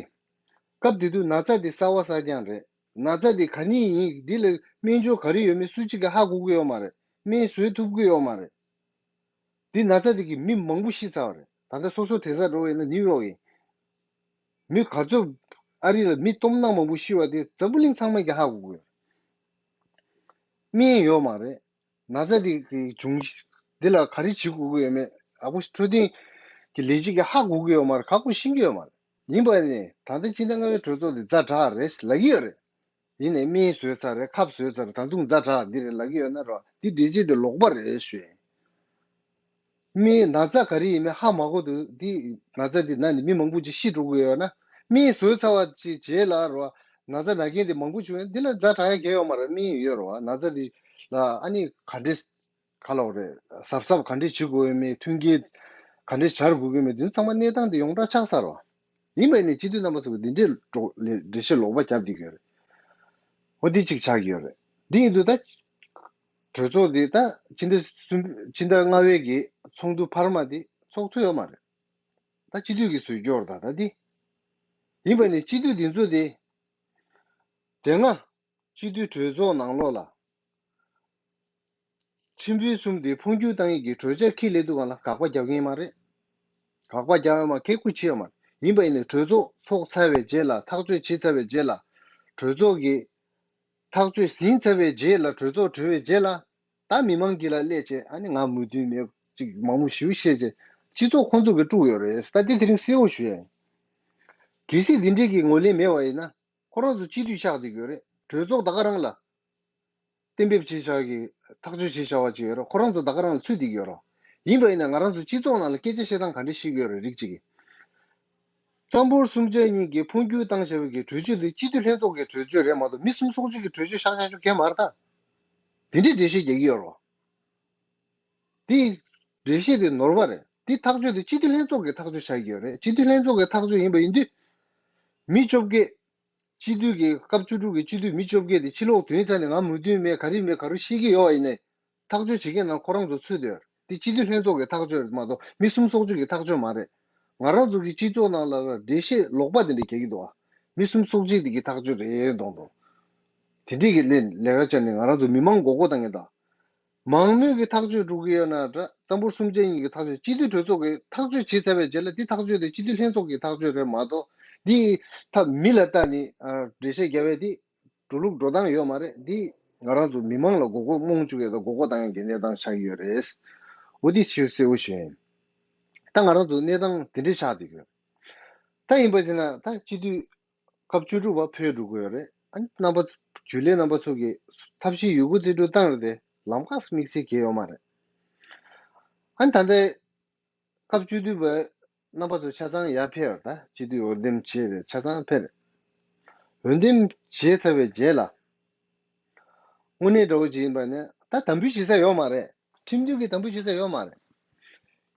སྐབས་དེ་དུས་ན་ཚ་དེ་གསར་བ་གསར་རྐྱང་རེད། ན་ཚ་དེ་ག་ནས་ཡིན་འདི་ལ་སྨན་སྦྱོར་ག་རེ་ཡོད་མེད་སུ་གཅིག་གིས་ཧ་གོ་གི་ཡོད་མ་རེད། སྨན་བཟོས་ཐུབ་ཀྱི་ཡོད་མ་རེད། འདི་ན་ཚ་དེ་གིས་མི་མང་པོ་ཤི་ཚར་བ་རེད། ད་ལྟ་སོ་སོ་དེ་ས་འགྲོ་བས་ན་ནིའུ་ཡོག་ཡིན། མི་ག་ཚོད་ཨ་རི་ལ་མི་སྟོང་ཕྲག་མང་པོ་ཤི་བ་དེ་འཛམ་བུ་གླིང་ཚང་མས་ཀྱང་ཧ་གོ་གི་ཡོད་རེད། སྨན་ཡོད་མ་རེད། ན་ཚ་དེ་གི་བྱུང་འདི་ལ་ག་རེ་བྱེད་དགོས་ཀྱི་ཡོད་མེད་ཨ་ཁུ་འཕྲོད་བསྟེན་གྱི་ལས་བྱེད་ཀྱིས་ཧ་གོ་གི་ཡོད་མ་རེད། ཁག་པོ་ཤེས་ཀྱི་ཡོད་མ་རེད། ཡིན་པ་ནི་ད་ལྟ་སྤྱི་ཟླ་ལྔ་པའི་གྲོས་ཚོགས་འདི་ཛ་དྲག་རེད་ལབ་ཀྱི་ཡོད་རེད། ཡིན་ནའི་སྨན་བཟོས་ཚར་རེད། ཁབ་བཟོས་ཚར་རེད། ད་དུང་ཛ་དྲག་འདི་རེད་ལབ་ཀྱི་ཡོད་ན་རོ་འདི་འགྲེལ་བྱེད་དེ་ལོག་པ་རེད་ཞུ་ཡིན། མིའི་ན་ཚ་ག་རེ་ཡིན་མིན་ཧ་མ་གོ་འདུག་འདི་ན་ཚ་འདི་ན་ནི་མི་མང་པོ་ཅིག་ཤི་འགྲོ་གི་ཡོད་ན། མིས་བཟོས་ཚར་བ་ཅིག་རྗེས་ལ་རོ། ན་ཚ་ན་མཁན་དེ་མང་པོ་བྱུང་ཡོད། འདི་ལ་ཛ་དྲག་ཡ་གལ་ཡོད་མ་རེད། མིས་ཡོད་རོ། ན་ཚ་འདི་ལ་ཨ་ནི་ག་འདྲས་ག་ལ་བ་རེད། གཟབ་གཟབ་ག་འདྲས་བྱེད་དགོས་ཡོད་མེད། མཐུན་རྐྱེན་ག་འདྲས་སྦྱར་དགོས་ཀྱི་མེད། འདི་ཚང་མ་གནས་སྟངས་དེ་ཡོངས་གྲགས་ཆགས་ཚར་རོ། ཡིན་པ་ནི་སྤྱི་འཐུས་རྣམ་པ་ཚོ་གི་འདི་འདྲས་འགྲོ་ལས་འགྲེལ་བཤད་ལོག་པ་རྒྱབ་བསྡད་ཀྱི་ཡོད་རེད། འོ་འདི་གཅིག་ཆགས་ཀྱི་ཡོད་རེད། འདི་ཡིན་དུས་ད། གྲོས་ཚོགས་འདི་ད་ཕྱི་ཟླ་གསུམ་ཕྱི་ཟླ་ལྔ་པའི་གི་ཚོགས་འདུ་འཕར་མ་འདི་ཚོགས་ཐུབ་ཡོད་མ་རེད། ད་སྤྱི་འཐུས་ཀྱི་ཟུར་སྐྱོར་ད་ད་འདི། ཡིན་པ་ནི་སྤྱི་འཐུས་འདི་ཚོ་འདི། དེ་སྔ་སྤྱི་འཐུས་གྲོས་ཚོགས་ནང་ལོགས་ལ། ཁྲིམས་དཔོན་གསུམ་དེ་འཕོ་འགྱུར་བཏང་ཡས་ཀྱི་གྲོས་འཆར་འཁྱེར་སླེབས་དུས་སྒང་ལ་དགག་པ་རྒྱག་མཁན་མ་རེད། དགག་པ་རྒྱག་ཡོད་མ་ཁེ་ཁུ་ཆེ་ཡོད་མ་རེད། ཡིན་པ་ཡིན་ནའི་གྲོས་ཚོགས་ཚོགས་ཚར་བའི་རྗེས་ལ་ཐག་གཅོད་བྱས་ཚར་བའི་རྗེས་ལ། གྲོས་ཚོགས་ཀྱི་ཐག་གཅོད་ཟིན་ཚར་བའི་རྗེས་ལ་གྲོས་ཚོགས་གྲོལ་བའི་རྗེས་ལ། ད་མི་མང་གི་ལ་སླེབས་བྱས་ཨ་ནི་ང་མོས་མཐུན་མེད་ཅིག་མང་མོ་ཞུ་བཤད་བྱས་སྤྱི་ཚོགས་ཁོང་ཚོ་གིས་དཀྲུགས་ཡོད་རེད། ད་དེ་དེ་རིང་གསལ་བོ་ཞུ་ཡ་ཡིན། གལ་སྲིད་འདི་འདྲའི་གི་ངོས་ལེན་མེད་པ་ཡིན་ན། ཁོ་རང་ཚོ་སྤྱི་འཐུས་ཆགས་བསྡད་ཀྱི་ཡོད་རེད། གྲོས་ཚོགས་ད་ག་རང་ལ་གཏན་འབེབས་བྱས་བཞག་གི་ཐག་གཅོད་བྱས་བཞག་པ་ཅིག་ཡོད་རེད། ཁོ་རང་ཚོ་ད་ག་རང་ལ་ཚུད་བསྡད་ཀྱི་ཡོད་རེད། ཡིན་པ་ཡིན་ན་ང་རང་ཚོ་སྤྱི་ཚོགས་ནང་ལ་སྐད་ཆ་བཤད་སྟངས་ག་འདྲ་ཞིག་ཡོད་རེད། རིགས་གཅིག་གིས་གཙང་པོ་གསུམ་ཆ་གཉིས་ཀྱིས་འཕོ་འགྱུར་བཏང་བཞག་པའི་གི་གྲོས་ཆོད་དེ་སྤྱི་འཐུས་ལྷན་ཚོགས་ཀྱི་གྲོས་ཆོད་རེད་མ་གཏོགས་མི་གསུམ་ཚོགས་ཆུང་གི་གྲོས་ཆོད་བཞག་བཞག་རྒྱུ་གང་ཡང་མ་རེད་ད། དེ་འདྲའི་འགྲེལ་བཤད་རྒྱག་གི་ཡོད་རེད། དེ་འགྲེལ་བཤད་དེ་ནོར་བ་རེད། དེ་ཐག་གཅོད་དེ་སྤྱི་འཐུས་ལྷན་ཚོགས་ཀྱིས་ཐག་གཅོད་བྱ་གི་ཡོད་རེད། སྤྱི་འཐུས་ལྷན་ཚོགས་ཀྱི་ཐག་གཅོད་ཡིན་པ་ཡིན་དུས། མི་བཅོ་བརྒྱད། སྤྱི་འཐུས་ཀྱི་སྐབས་བཅུ་དྲུག་གི་སྤྱི་འཐུས་མི་བཅོ་བརྒྱད་དེ་ཕྱི་ལོགས་ཐོན་ཚར་ནས་ང་མོས་མཐུན་མེད་ག་རེ་མེད་ག་རེ་བཤད་ཀྱི་ཡོད་པ་ཡིན་ནའི། ཐག་གཅོད་བྱེད་མཁན་ནང་ཁོ་རང་ཚོ་ཚུད་དེ་ཡོད་རེད། དེ་སྤྱི་འཐུས་ལྷན་ཚོགས་ཀྱི་ཐག་གཅོད་རེད་མ་གཏོགས་མི་གསུམ་ཚོགས་ཆུང་གི་ཐག་གཅོད་མ་རེད། ང་རང་ཚོ་གི་སྤྱི་ཚོགས་ནང་ལ་འགྲེལ་བཤད་ལོག་པ་དེ་འདྲ་རྒྱག་གི་འདུག་ཨ། མི་གསུམ་ཚོགས་ཆུང་དེ་གི་ཐག་གཅོད་རེད་མདོག་མདོག་དེ་འདྲས་ཀྱི་ལས་ལས་ཀ་བྱས་ནས་ང་རང་ཚོ་མི་མང་མགོ་སྐོར་བཏང་གི་འདུག་མང་མོས་ཀྱི་ཐག་གཅོད་སྒྲུབ་ཀྱི་ཡོད་ན་འདྲ། གཙང་པོ་གསུམ་ཆ་གཉིས་ཀྱི་ཐག་གཅོད་སྤྱི་འཐུས་གྲོས་ཚོགས་ཀྱིས་ཐག་གཅོད་བྱས་ཚར་བའི་རྗེས་ལ་འདི་ཐག་གཅོད་དེ་སྤྱི་འཐུས་ལྷན་ཚོགས་ཀྱི་ཐག་གཅོད་རེད་མ་གཏོགས་འདི་ཐབས་མི་ལ་ལྟ་ནས་ཨ་འགྲེལ་བཤད་རྒྱག་པའི་འདི་འགྲོ་ལུགས་འགྲོ་སྟངས་ཡོད་མ་རེད། འདི་ང་རང་ཚོ་མི་མང་ལ་མགོ་སྐོར་རྨོངས་བཅུག་ཡས་དང་མགོ་སྐོར་བཏང་ཡས་ཀྱི་གནས་སྟངས་ཆགས་ཀྱི་ཡོད་རེད། འོ་འདི་ཞུ་གསལ་བོ་ཞུ་ཡིན། ད་ང་རང་ཚོ་གནས་སྟངས་དེ་འདྲས་ཆགས་བསྡད་ཡོད། ད་ཡིན་པ་ཅིག་ན་ད་སྤྱི་འཐུས་སྐབས་བཅུ་དྲུག་པ་ཕེབས་འགྲོ་གི་ཡོད་རེད། ཨ་ནི་རྣམ་པ་རྒྱུན་ལས་རྣམ་པ་ཚོ་གིས་ཐབས་ཤེས་ཡོད་རྒུ་རྩལ་སྤྲུགས་བཏང་རེད་དེ་ལམ་ཁ་དམིགས་བསལ་གང་ཡང་ཡོད་མ་རེད། ཨ་ནི་ད་ལྟའི་སྐབས་བཅུ་བདུན་པའི་རྣམ་པ་ཚོ་ཆ་ཚང་ཡར་ཕེབས་རེད། ད་སྤྱི་འཐུས་འོས་འདེམས་བྱས་རེད། ཆ་ཚང་ཕེབས་རེད། འོས་འདེམས་བྱས་ཚར་བའི་རྗེས་ལ་དངོས་གནས་འདྲ་བོ་ཅིག་ཡིན་པ་ནི་ད་དམ་འབུལ་ཞུ་ས་ཡོད་མ་རེད། ཁྲིམས་མཐུན་གྱི་དམ་འབུལ་ཞུ་ས་ཡོད་མ་རེད།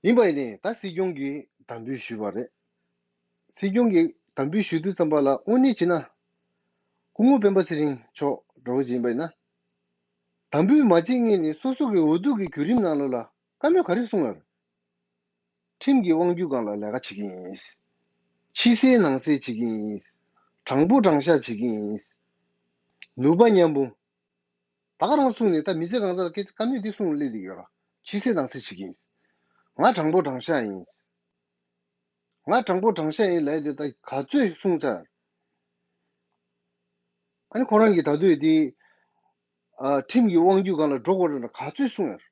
ཡིན་པ་ཡིན་ནའི་ད་སྲིད་སྐྱོང་གིས་དམ་འབུལ་ཞུས་པ་རེད། སྲིད་སྐྱོང་གིས་དམ་འབུལ་ཞུ་དུས་ཙམ་པ་ལ་དངོས་གནས་བྱས་ན། སྐུ་ངོ་སྤེན་པ་ཚེ་རིང་མཆོག་འདྲ་བོ་ཅིག་ཡིན་པ་ཡིན་ན། དམ་འབུལ་མ་བྱེད་སྔོན་ནས་སོ་སོ་གི་འོས་བསྡུ་གི་བརྒྱུད་རིམ་ནང་ལོགས་ལ་བཀའ་མོལ་ག་རེ་གསུངས་ཡོད་རེད། ཁྲིམས་ཀྱི་དབང་སྒྱུར་སྒང་ལ་ལས་ཀ་བྱེད་ཀྱི་ཡིན། ཕྱི་གསལ་ནང་གསལ་བྱེད་ཀྱི་ཡིན། དྲང་པོ་དྲང་བཞག་བྱེད་ཀྱི་ཡིན། ནུས་པ་མཉམ་སྤུངས། ད་ག་རང་གསུངས་ནས་ད་མི་ཚེ་གང་ཚར་སྐད་ཆ་བཀའ་མོལ་འདི་གསུངས་སླེབས་བསྡད་ཡོད་ར། ཕྱི་གསལ་ནང་གསལ་བྱེད་ཀྱི་ཡིན། ང་དྲང་པོ་དྲང་བཞག་ཡིན། ང་དྲང་པོ་དྲང་བཞག་ཡིན་ལབ་ཡ་དེ་ད་ག་ཚོད་གསུངས་ཚར། ཨ་ནི་ཁོ་རང་གིས་ད་དུང་དེ་ཨ་ཁྲིམས་ཀྱི་དབང་སྒྱུར་སྒང་ལ་འགྲོ་དགོས་རེད་ན་ག་ཚོད་གསུངས་ཡོད།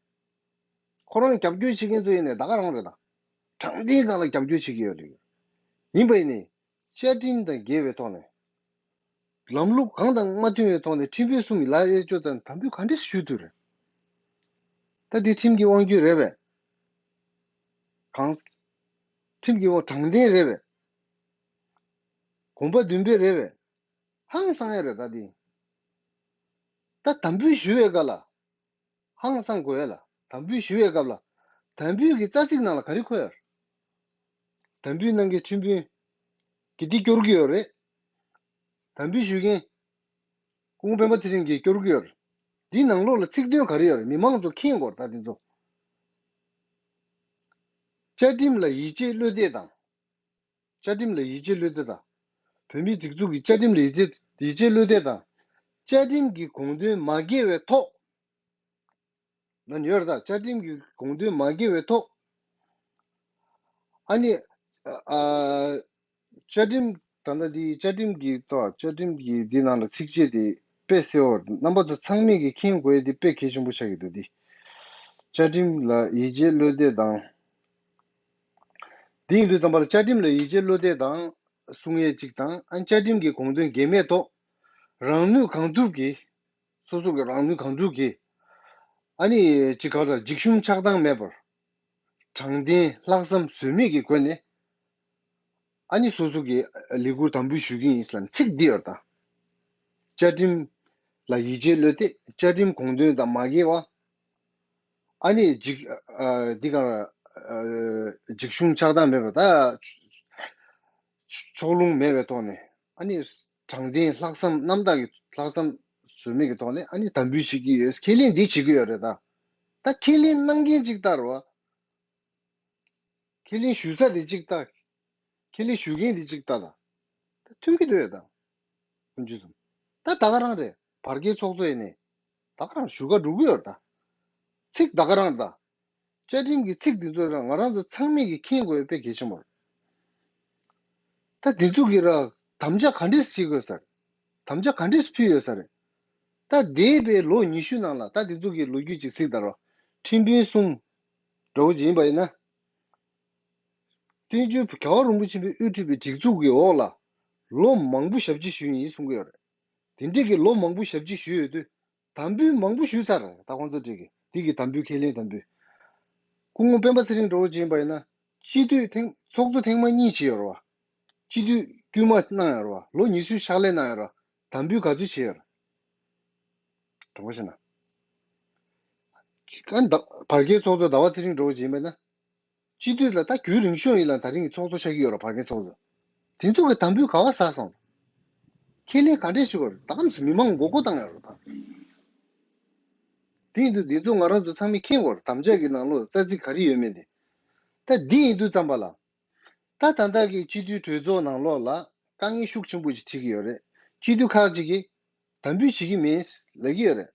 ཁོ་རང་རྒྱབ་སྐྱོར་བྱེད་མཁན་ཚོ་ཡིན་ནའི་ད་ག་རང་རེད་ད། དྲང་བདེན་སྒང་ལ་རྒྱབ་སྐྱོར་བྱེད་ཀྱི་ཡོད་རེད། ཡིན་པ་ཡིན་ནའི། བཅའ་ཁྲིམས་དང་འགལ་བའི་ཐོག་ནས། ལམ་ལུགས་གང་དང་མ་མཐུན་པའི་ཐོག་ནས་ཁྲིམས་དཔོན་གསུམ་གྱི་ལག་གཡས་གཅོད་དང་དམ་འབུལ་ག་འདྲས་ཞུ་ཐུབ་རེད། ད་འདི་ཁྲིམས་ཀྱི་དབང་སྒྱུར་རེད་པས། གང་། ཁྲིམས་ཀྱི་དབང་དྲང་བདེན་རེད་པས། གོམ་པ་མདུན་སྤོས་རེད་པས། ཧང་སང་ཡ་རེད་ད་འདི། ད་དམ་འབུལ་ཞུ་བའི་སྐབས་ལ། ཧང་སང་དགོས་ཡ་ལ། དམ་འབུལ་ཞུ་བའི་སྐབས་ལ། དམ་འབུལ་གྱི་རྩ་ཚིག་ནང་ལ་ག་རེ་འཁོད་ཡོད་རེད། དམ་འབུལ་གནང་མཁན་ཁྲིམས་དཔོན་གྱིས་འདི་སྐྱོར་གྱི་ཡོད་རེད། དམ་འབུལ་ཞུ་མཁན་སྐུ་ངོ་སྤེན་པ་ཚེ་རིང་གིས་སྐྱོར་གྱི་ཡོད་རེད། འདིའི་ནང་ལོགས་ལ་ཚིག་དོན་ག་རེ་ཡོད་རེད། མི་མང་ཚོ་མཁྱེན་དགོས་རེད་ད་འདི་ཚོ། བཅའ་ཁྲིམས་ལ་ཡིད་ཆེས་བློ་གཏད་དང་། བཅའ་ཁྲིམས་ལ་ཡིད་ཆེས་བློ་གཏད་དང་། བོད་མིའི་སྒྲིག་འཛུགས་ཀྱི་བཅའ་ཁྲིམས་ལ་ཡིད་ཆེས་ཡིད་ཆེས་བློ་གཏད་དང་། བཅའ་ཁྲིམས་ཀྱི་དགོངས་དོན་མ་འགལ་བའི་ཐོག་ན་ཡོད་རེད་ད། བཅའ་ཁྲིམས་ཀྱི་དགོངས་དོན་མ་འགལ་བའི་ཐོག་ཨ་ནི། ཨ། བཅའ་ཁྲིམས་ད་ལྟ་འདི་བཅའ་ཁྲིམས་ཀྱི་ཐོག་བཅའ་ཁྲིམས་ཀྱི་འདི་ནང་ལ་ཚིགས་བཅད་དེ་དཔེ་གསལ་བོར་རྣམ་པ་ཚོ་ཚང་མས་ཀྱི་མཁྱེན་དགོས་ཡ་འདི་དཔེ་གལ་ཆེན་པོ་ཆགས་ཀྱི་འདུག་འདི། བཅའ་ཁྲིམས་ལ་ཡིད་ཆེས་བློ་གཏད་དང་། འདི་ཡིན་དུས་ཙམ་པ་ལ་བཅའ་ཁྲིམས་ལ་ཡིད་ཆེས་བློ་གཏད་དང་གསུང་ཡས་གཅིག་དང་ཨ་བཅའ་ཁྲིམས་ཀྱི་དགོངས་དོན་འགལ་མེད་ཐོག་རང་ནུས་གང་ཐུབ་ཀྱིས། སོ་སོ་གི་རང་ནུས་གང་ཐུབ་ཀྱིས། ཨ་ནི་ཅིག་ག་ལ་འཇིགས་ཞུམ་ཆགས་སྡང་མེད་པར། དྲང་བདེན་ལྷག་བསམ་ཟོལ་མེད་ཀྱི་སྒོ་ནས་ཨ་ནི་སོ་སོ་གི་ལས་འཁུར་དམ་འབུལ་ཞུ་གི་ཡིན་ཟེར་ལ་ཚིག་འདི་ཡོད་ད། བཅའ་ཁྲིམས་ལ་ཡིད་ཆེས་བློས་ཏེ་བཅའ་ཁྲིམས་དགོངས་དོན་དང་མ་འགལ་བ། ཨ་ནི་འཇིགས་ཨ་འདི་ག་ཨ་འཇིགས་ཞུམ་ཆགས་སྡང་མེད་པ་ད། ཕྱོགས་ལྷུང་མེད་པའི་ཐོག་ནས་ཨ་ནི་དྲང་བདེན་ལྷག་བསམ་རྣམ་དག་གི་ལྷག་བསམ་ཟོལ་མེད་ཀྱི་ཐོག་ནས་ཨ་ནི་དམ་འབུལ་བྱེད་ཀྱི་ཡོད། ཁས་ལེན་འདི་བྱེད་ཀྱི་ཡོད་རེད་ད། ད་ཁས་ལེན་གནང་མཁན་གཅིག་ལྟར་བ། ཁས་ལེན་ཞུ་ས་དེ་གཅིག་ལྟ། ཁས་ལེན་ཞུ་མཁན་དེ་གཅིག་ལྟ་ད། ད་མཐུན་གྱི་འདུག་ཡོད་ད། ཀུན་སྤྱོད་ཚང་། ད་ད་ག་རང་རེད། བར་བརྒལ་ཚོགས་གཙོ་ཡིན་ནས། ད་ག་རང་ཞུ་ག་འགྲོ་གི་ཡོད་ད། ཚིག་ད་ག་རང་ད། བཅའ་ཁྲིམས་ཀྱི་ཚིག་འདི་ཚོ་རང་ང་རང་ཚོ་ཚང་མས་ཀྱི་མཁྱེན་དགོས་དཔེ་གལ་ཆེན་པོ་རེད། ད་འདི་ཚོ་གི་ར་དམ་བཅའ་ག་འདྲས་བྱེད་དགོས་ས་རེད། དམ་བཅའ་ག་འདྲས་ཕུལ་ཡོད་ས་རེད། ད་འདས་པའི་ལོ་ཉི་ཤུ་ནང་ལ་ད་འདི་ཚོ་གི་ལོ་རྒྱུས་ཅིག་གཟིགས་དང་རོགས། ཁྲིམས་དཔོན་གསུམ་འདྲ་བོ་ཅིག་ཡིན་པ་ཡིན་ན། བཙན་བྱོལ་རྒྱལ་བ་རིན་པོ་ཆེ་པའི་དབུས་ཁྲིད་པའི་སྒྲིག་འཛུགས་ཀྱི་འོག་ལ་ལོ་མང་པོ་ཞབས་ཕྱི་ཞུས་ཡིན་གསུང་གི་ཡོད་རེད། དེ་འདྲས་ཀྱི་ལོ་མང་པོ་ཞབས་ཕྱི་ཞུས་ཡོད་དུས། དམ་འབུལ་མང་པོ་ཞུས་ཚར་རེད་ད་ཁོང་ཚོ་འདྲས་ཀྱི་འདི་གི་དམ་འབུལ་ཁས་ལེན་དམ་འབུལ། སྐུ་ངོ་སྤེན་པ་ཚེ་རིང་འདྲ་བོ་ཅིག་ཡིན་པ་ཡིན་ན་སྤྱི་འཐུས་ཐེངས་ཚོགས་གཙོ་ཐེངས་མ་གཉིས་བྱས་ཡོད་རེད་བ། སྤྱི་འཐུས་དཀྱུས་མ་གནང་ཡོད་རེད་བ། ལོ་ཉི་ཤུ་ཕྱག་ལས་གནང་ཡོད་རེད་བ། དམ་འབུལ་ག་ཚོད་བྱས་ཡོད་རེད། དྲང་པོ་བཤད་ན། ཨ་ནི་ད་བར་བརྒལ་ཚོགས་གཙོ་ཟླ་བ་ཚེ་རིང་འདྲ་བོ་ཅིག་ཡིན་པ་ན། སྤྱི་འཐུས་ལ་ད་རྒྱུན་རིང་ཤོས་ཡིན་ལ་ད་རིང་གི་ཚོགས་གཙོ་ཆགས་ཀྱི་ཡོད་རེད་བར་བརྒལ་ཚོགས་གཙོ། དེ་ཚོ་གི་དམ་འབུལ་ག་བ་ཟ་སོང་། ཁས་ལེན་ག་འདྲས་ཞུ་དགོས་རེད་ད་གམ་སེ་མི་མང་མགོ་སྐོར་བཏང་ཡོད་རེད་ད། དེ་ཡིན་དུས་འདི་ཚོ་ང་རང་ཚོ་ཚང་མས་མཁྱེན་དགོས་རེད་དམ་བཅའ་གི་ནང་ལོགས་རྩ་ཚིག་ག་རེ་ཡོད་མེད་དེ། ད་འདི་ཡིན་དུས་ཙམ་པ་ལ། ད་ད་ལྟ་གི་སྤྱི་འཐུས་གྲོས་ཚོགས་ནང་ལོགས་ལ་དཀའ་ངལ་ཤུགས་ཆེན་པོ་ཞིག་འཕྲད་ཀྱི་ཡོད་རེད། སྤྱི་འཐུས་ཁག་ཅིག་གིས་དམ་འབུལ་བྱེད་ཀྱི་མིན་ལབ་ཀྱི་ཡོད་རེད།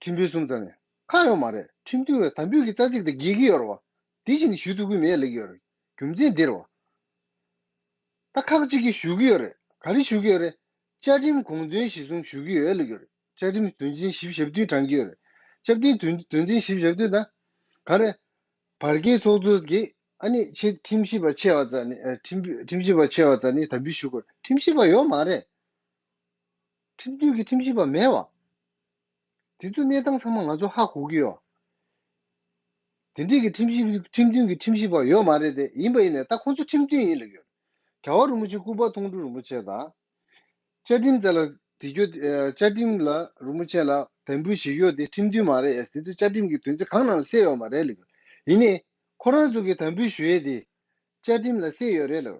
ཁྲིམས་དཔོན་གསུམ་ཙམ་ནས་ཁག་ཡོད་མ་རེད། ཁྲིམས་མཐུན་བའི་དམ་འབུལ་གྱི་རྩ་ཚིག་དེ་འགལ་གྱི་ཡོད་རེད་བ། དེ་བཞིན་ཞུ་ཐུབ་ཀྱི་མེད་ལབ་ཀྱི་ཡོད་རེད། རྒྱུ་མཚན་འདིར་བ། ད་ཁག་ཅིག་གིས་ཞུ་གི་ཡོད་རེད། ག་རེ་ཞུ་གི་ཡོད་རེད། བཅའ་ཁྲིམས་དགོངས་དོན་གཞིར་བཟུང་ཞུ་གི་ཡོད་ལབ་ཀྱི་ཡོད་རེད། བཅའ་ཁྲིམས་དོན་ཚན་བཞི་བཅུ་ཞེ་བདུན་དྲངས་ཀྱི་ཡོད་རེད། བཅའ་ཁྲིམས་དོན་དོན་ཚན་བཞི་བཅུ་ཞེ་བདུན་ད། ག་རེ། བར་བརྒལ་ཚོགས་གཙོ་གིས་ཨ་ནི་ཆེ་ཁྲིམས་ཞིབ་པ་ཆེ་བ་ཙམ་ནི་ཨ་ཁྲིམས་ཁྲིམས་ཞིབ་པ་ཆེ་བ་ཙམ་ནི་དམ་འབུལ་ཞུ་དགོས། ཁྲིམས་ཞིབ་པ་ཡོད་མ་རེད། ཁྲིམས་མཐུན་གྱི་ཁྲིམས་ཞིབ་པ་མེད་བ། དེ་ཚོའི་གནས་སྟངས་ཚང་མ་ང་ཚོ་ཧ་གོ་གི་ཡོད། དེ་འདྲས་ཀྱི་ཁྲིམས་ཞིབ་ཁྲིམས་མཐུན་གྱི་ཁྲིམས་ཞིབ་པ་ཡོད་མ་རེད་དེ་ཡིན་པ་ཡིན་ནའི་ད་ཁོང་ཚོ་ཁྲིམས་མཐུན་ཡིན་ལབ་ཡོད། རྒྱལ་བ་རིན་པོ་ཆེ་སྐུ་པར་མཐོང་གྲོལ་རིན་པོ་ཆེ་དང་། བཅའ་ཁྲིམས་རྩ་ལ་དེ་གྱོད་ཨ་བཅའ་ཁྲིམས་ལ་རིན་པོ་ཆེ་ལ་དམ་འབུལ་ཞིག་ཡོད་དེ་ཁྲིམས་མཐུན་མ་རེད། དེ་ཚོ་བཅའ་ཁྲིམས་ཀྱི་དོན་ཚན་གང་ནང་ལ་གསལ་ཡོད་མ་རེད་ལབ་ཡོད། ཡིན་ནའི་ཁོ་རང་ཚོ་གི་དམ་འབུལ་ཞུ་ཡས་དེ་བཅའ་ཁྲིམས་ལ་གསལ་ཡོད་རེད་ལབ།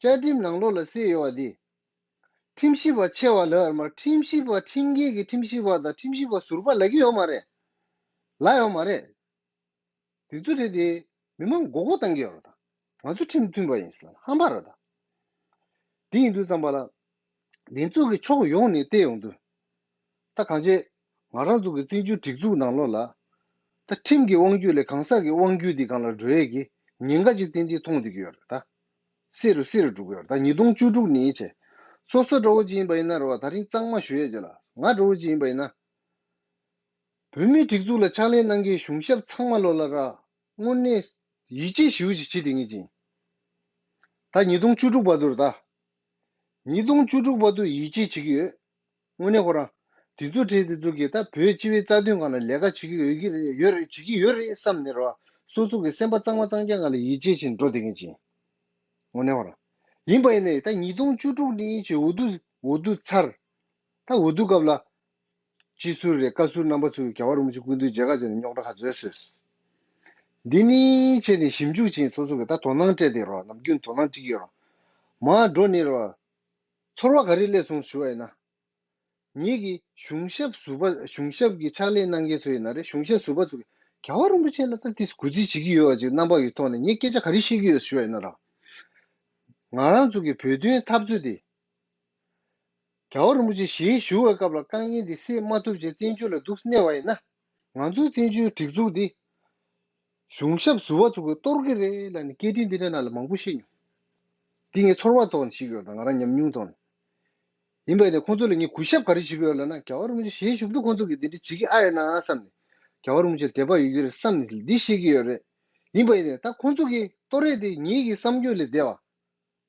བཅའ་ཁྲིམས་ནང་ལོགས་ལ་གསལ་ཡོད་པ་དེ། ཁྲིམས་ཞིབ་པ་ཆེ་བ་ལབ་ཡོད་མ་རེད། ཁྲིམས་ཞིབ་པ་ཁྲིམས་འགལ་གྱི་ཁྲིམས་ཞིབ་པ་དང་ཁྲིམས་ཞིབ་པ་ཟུར་པ་ལབ་ཀྱི་ཡོད་མ་རེད། ལབ་ཡོད་མ་རེད། དེ་ཚོ་རེད་དེ་མི་མང་མགོ་སྐོར་བཏང་གི་ཡོད་རེད་ད། ང་ཚོ་ཁྲིམས་མཐུན་པ་ཡིན་ཟེར་ལབ་ཧམ་པ་རེད་ད། དེ་ཡིན་དུས་ཙམ་པ་ལ། འདི་ཚོ་གི་ཕྱོགས་ཡོངས་ནས་བལྟས་ཡོང་དུས། ད་གང་བྱས། ང་རང་ཚོ་གི་བཙན་བྱོལ་སྒྲིག་འཛུགས་ནང་ལོགས་ལ། ད་ཁྲིམས་ཀྱི་དབང་སྒྱུར་ལས་གང་ཟག་གི་དབང་སྒྱུར་འདི་སྒང་ལ་འགྲོ་ཡས་ཀྱི་ཉེན་ཁ་ཅིག་ཏན་ཏན་མཐོང་བསྡད་ཀྱི་ཡོད་རེད་ད། གསལ་རུ་གསལ་རུ་འགྲོ་གི་ཡོད་རེད་ད། ཉིས་སྟོང་བཅུ་དྲུག་ནས་བྱས། སོ་སོ་འདྲ་བོ་ཅིག་ཡིན་པ་ཡིན་ན་རེད་བ། ད་རིང་གཙང་མ་ཞུ་ཡས་ཅིག་ལ་ང་འདྲ་བོ་ཅིག་ཡིན་པ་ཡིན་ན། བོད་མིའི་སྒྲིག་འཛུགས་ལ་ཕྱག་ལས་གནང་མཁན་གཞུང་ཞབས་ཚང་མ་ལོ་ལ་ར་དངོས་གནས་ཡིད་ཆེས་ཞེ་པོ་ཅིག་བྱེད་བསྡད་མཁན་ཅིག་ད་ཉིས་སྟོང་བཅུ་དྲུག་བར་དུ་རེད་ད། ཉིས་སྟོང་བཅུ་དྲུག་བར་དུ་ཡིད་ཆེས་བྱེད་ཀྱི་ཡོད། དངོས་གནས་ཁོ་རང་། དེ་ཚོ་གྲས་དེ་ཚོ་གིས་ད་བོད་སྤྱི་པའི་རྩ་དོན་སྒང་ལ་ལས་ཀ་བྱེད་ཀྱི་ཡོད་ཀྱི་རེད་ཡོད་རེད་བྱེད་ཀྱི་ཡོད་རེད་བསམ་ནས་རེད་བ། སོ་སོ་གི་སེམས་པ་གཙང་མ་གཙང་རྐྱང་སྒང་ལ་ཡིད་ཆེས་བྱས་ནས་འགྲོ་བསྡད་མཁན་ཅིག་དངོས་གནས་ཁོ་རང་། ཡིན་པ་ཡིན་ནའི་ད་ཉིས་སྟོང་བཅུ་དྲུག་ནས་བྱས་འོས་བསྡུ་འོས་བསྡུ་ཚར། ད་འོས་བསྡུ་སྐབས་ལ། སྤྱི་ཟུར་རེད་བཀའ་ཟུར་རྣམ་པ་ཚོས་རྒྱལ་བ་རིན་པོ་ཆེ་སྐུ་མདུན་མཇལ་ཁ་བྱས་ནས་རྙོག་དྲ་ག་ཚོད་བཟོས། འདི་ནི་བྱས་ནས་ཞིབ་འཇུག་བྱས་སོ་སོ་གི་ད་དོ་སྣང་སྤྲད་དེ་རོ་ནམ་རྒྱུན་དོ་སྣང་སྤྲད་ཀྱི་ཡོད་རོ། མར་འགྲོ་ནས་རོ། ཚོར་བ་ག་རེ་སླེབས་སོང་ཞུ་བ་ཡིན་ན། ངེད་ཀྱི་གཞུང་ཞབས་ཟུར་པ་གཞུང་ཞབས་ཀྱི་ཕྱག་ལས་གནང་མཁན་ཚོ་ཡིན་ན་རེད། གཞུང་ཞབས་ཟུར་པ་ཚོ་གིས་རྒྱལ་བ་རིན་པོ་ཆེ་ལ་ད་ཏིས་གུས་བརྩི་བྱེད་ཀྱི་ཡོད་པ་ཅིག་རྣམ་པ་ཡི་ཐོག་ནས་ངས་སྐད་ཆ་ག་རེ་བཤད་ཀྱི་ཡོད་ཞུ་བ་ཡིན་ན་ར། ང་རང་ཚོ་གི་བོད་དོན་འཐབ་རྩོད་དེ། རྒྱལ་བ་རིན་པོ་ཆེ་ཞལ་བཞུགས་པའི་སྐབས་ལ་དཀའ་ངལ་འདི་སེལ་མ་ཐུབ་བྱས་བཙན་བྱོལ་ལ་འདུག་གནས་པ་ཡིན་ན། ང་ཚོའི་བཙན་བྱོལ་སྒྲིག་འཛུགས་འདི། གཞུང་ཞབས་ཟུར་པ་ཚོ་གིས་གཏོར་གི་རེད་ལབ་ནས་སྐད་འཕྲིན་འདི་འདྲ་ནང་ལ་མང་པོ་བཤད་མྱོང་། འདི་ངས་ཚོར་བ་ཐོག་ནས་བཤད་ཀྱི་ཡོད་དང་ང་རང་ཉམས་མྱོང་ཐོག་ནས། ཡིན་པ་ཡིན་ནའི་ཁོང་ཚོ་ལ་ངས་གུས་ཞབས་ག་རེ་བྱེད་ཀྱི་ཡོད་ལབ་ན་རྒྱལ་བ་རིན་པོ་ཆེ་ཞལ་བཞུགས་དུས་ཁོང་ཚོ་གིས་འདི་འདྲ་བྱེད་ཀྱི་ཨ་ཡོད་ན་བསམ་ནས། རྒྱལ་བ་རིན་པོ་ཆེར་དད་པ་ཡོད་ཀྱི་རེད་བསམ་ནས་འདི་བཤད་ཀྱི་ཡོད་རེད། ཡིན་པ་ཡིན་ནའི་ད་ཁོང་ཚོ་གིས་གཏོར་རེས་དེ་ངེད་ཀྱི་བསམ་ཚུལ་ལས་འདས་པ།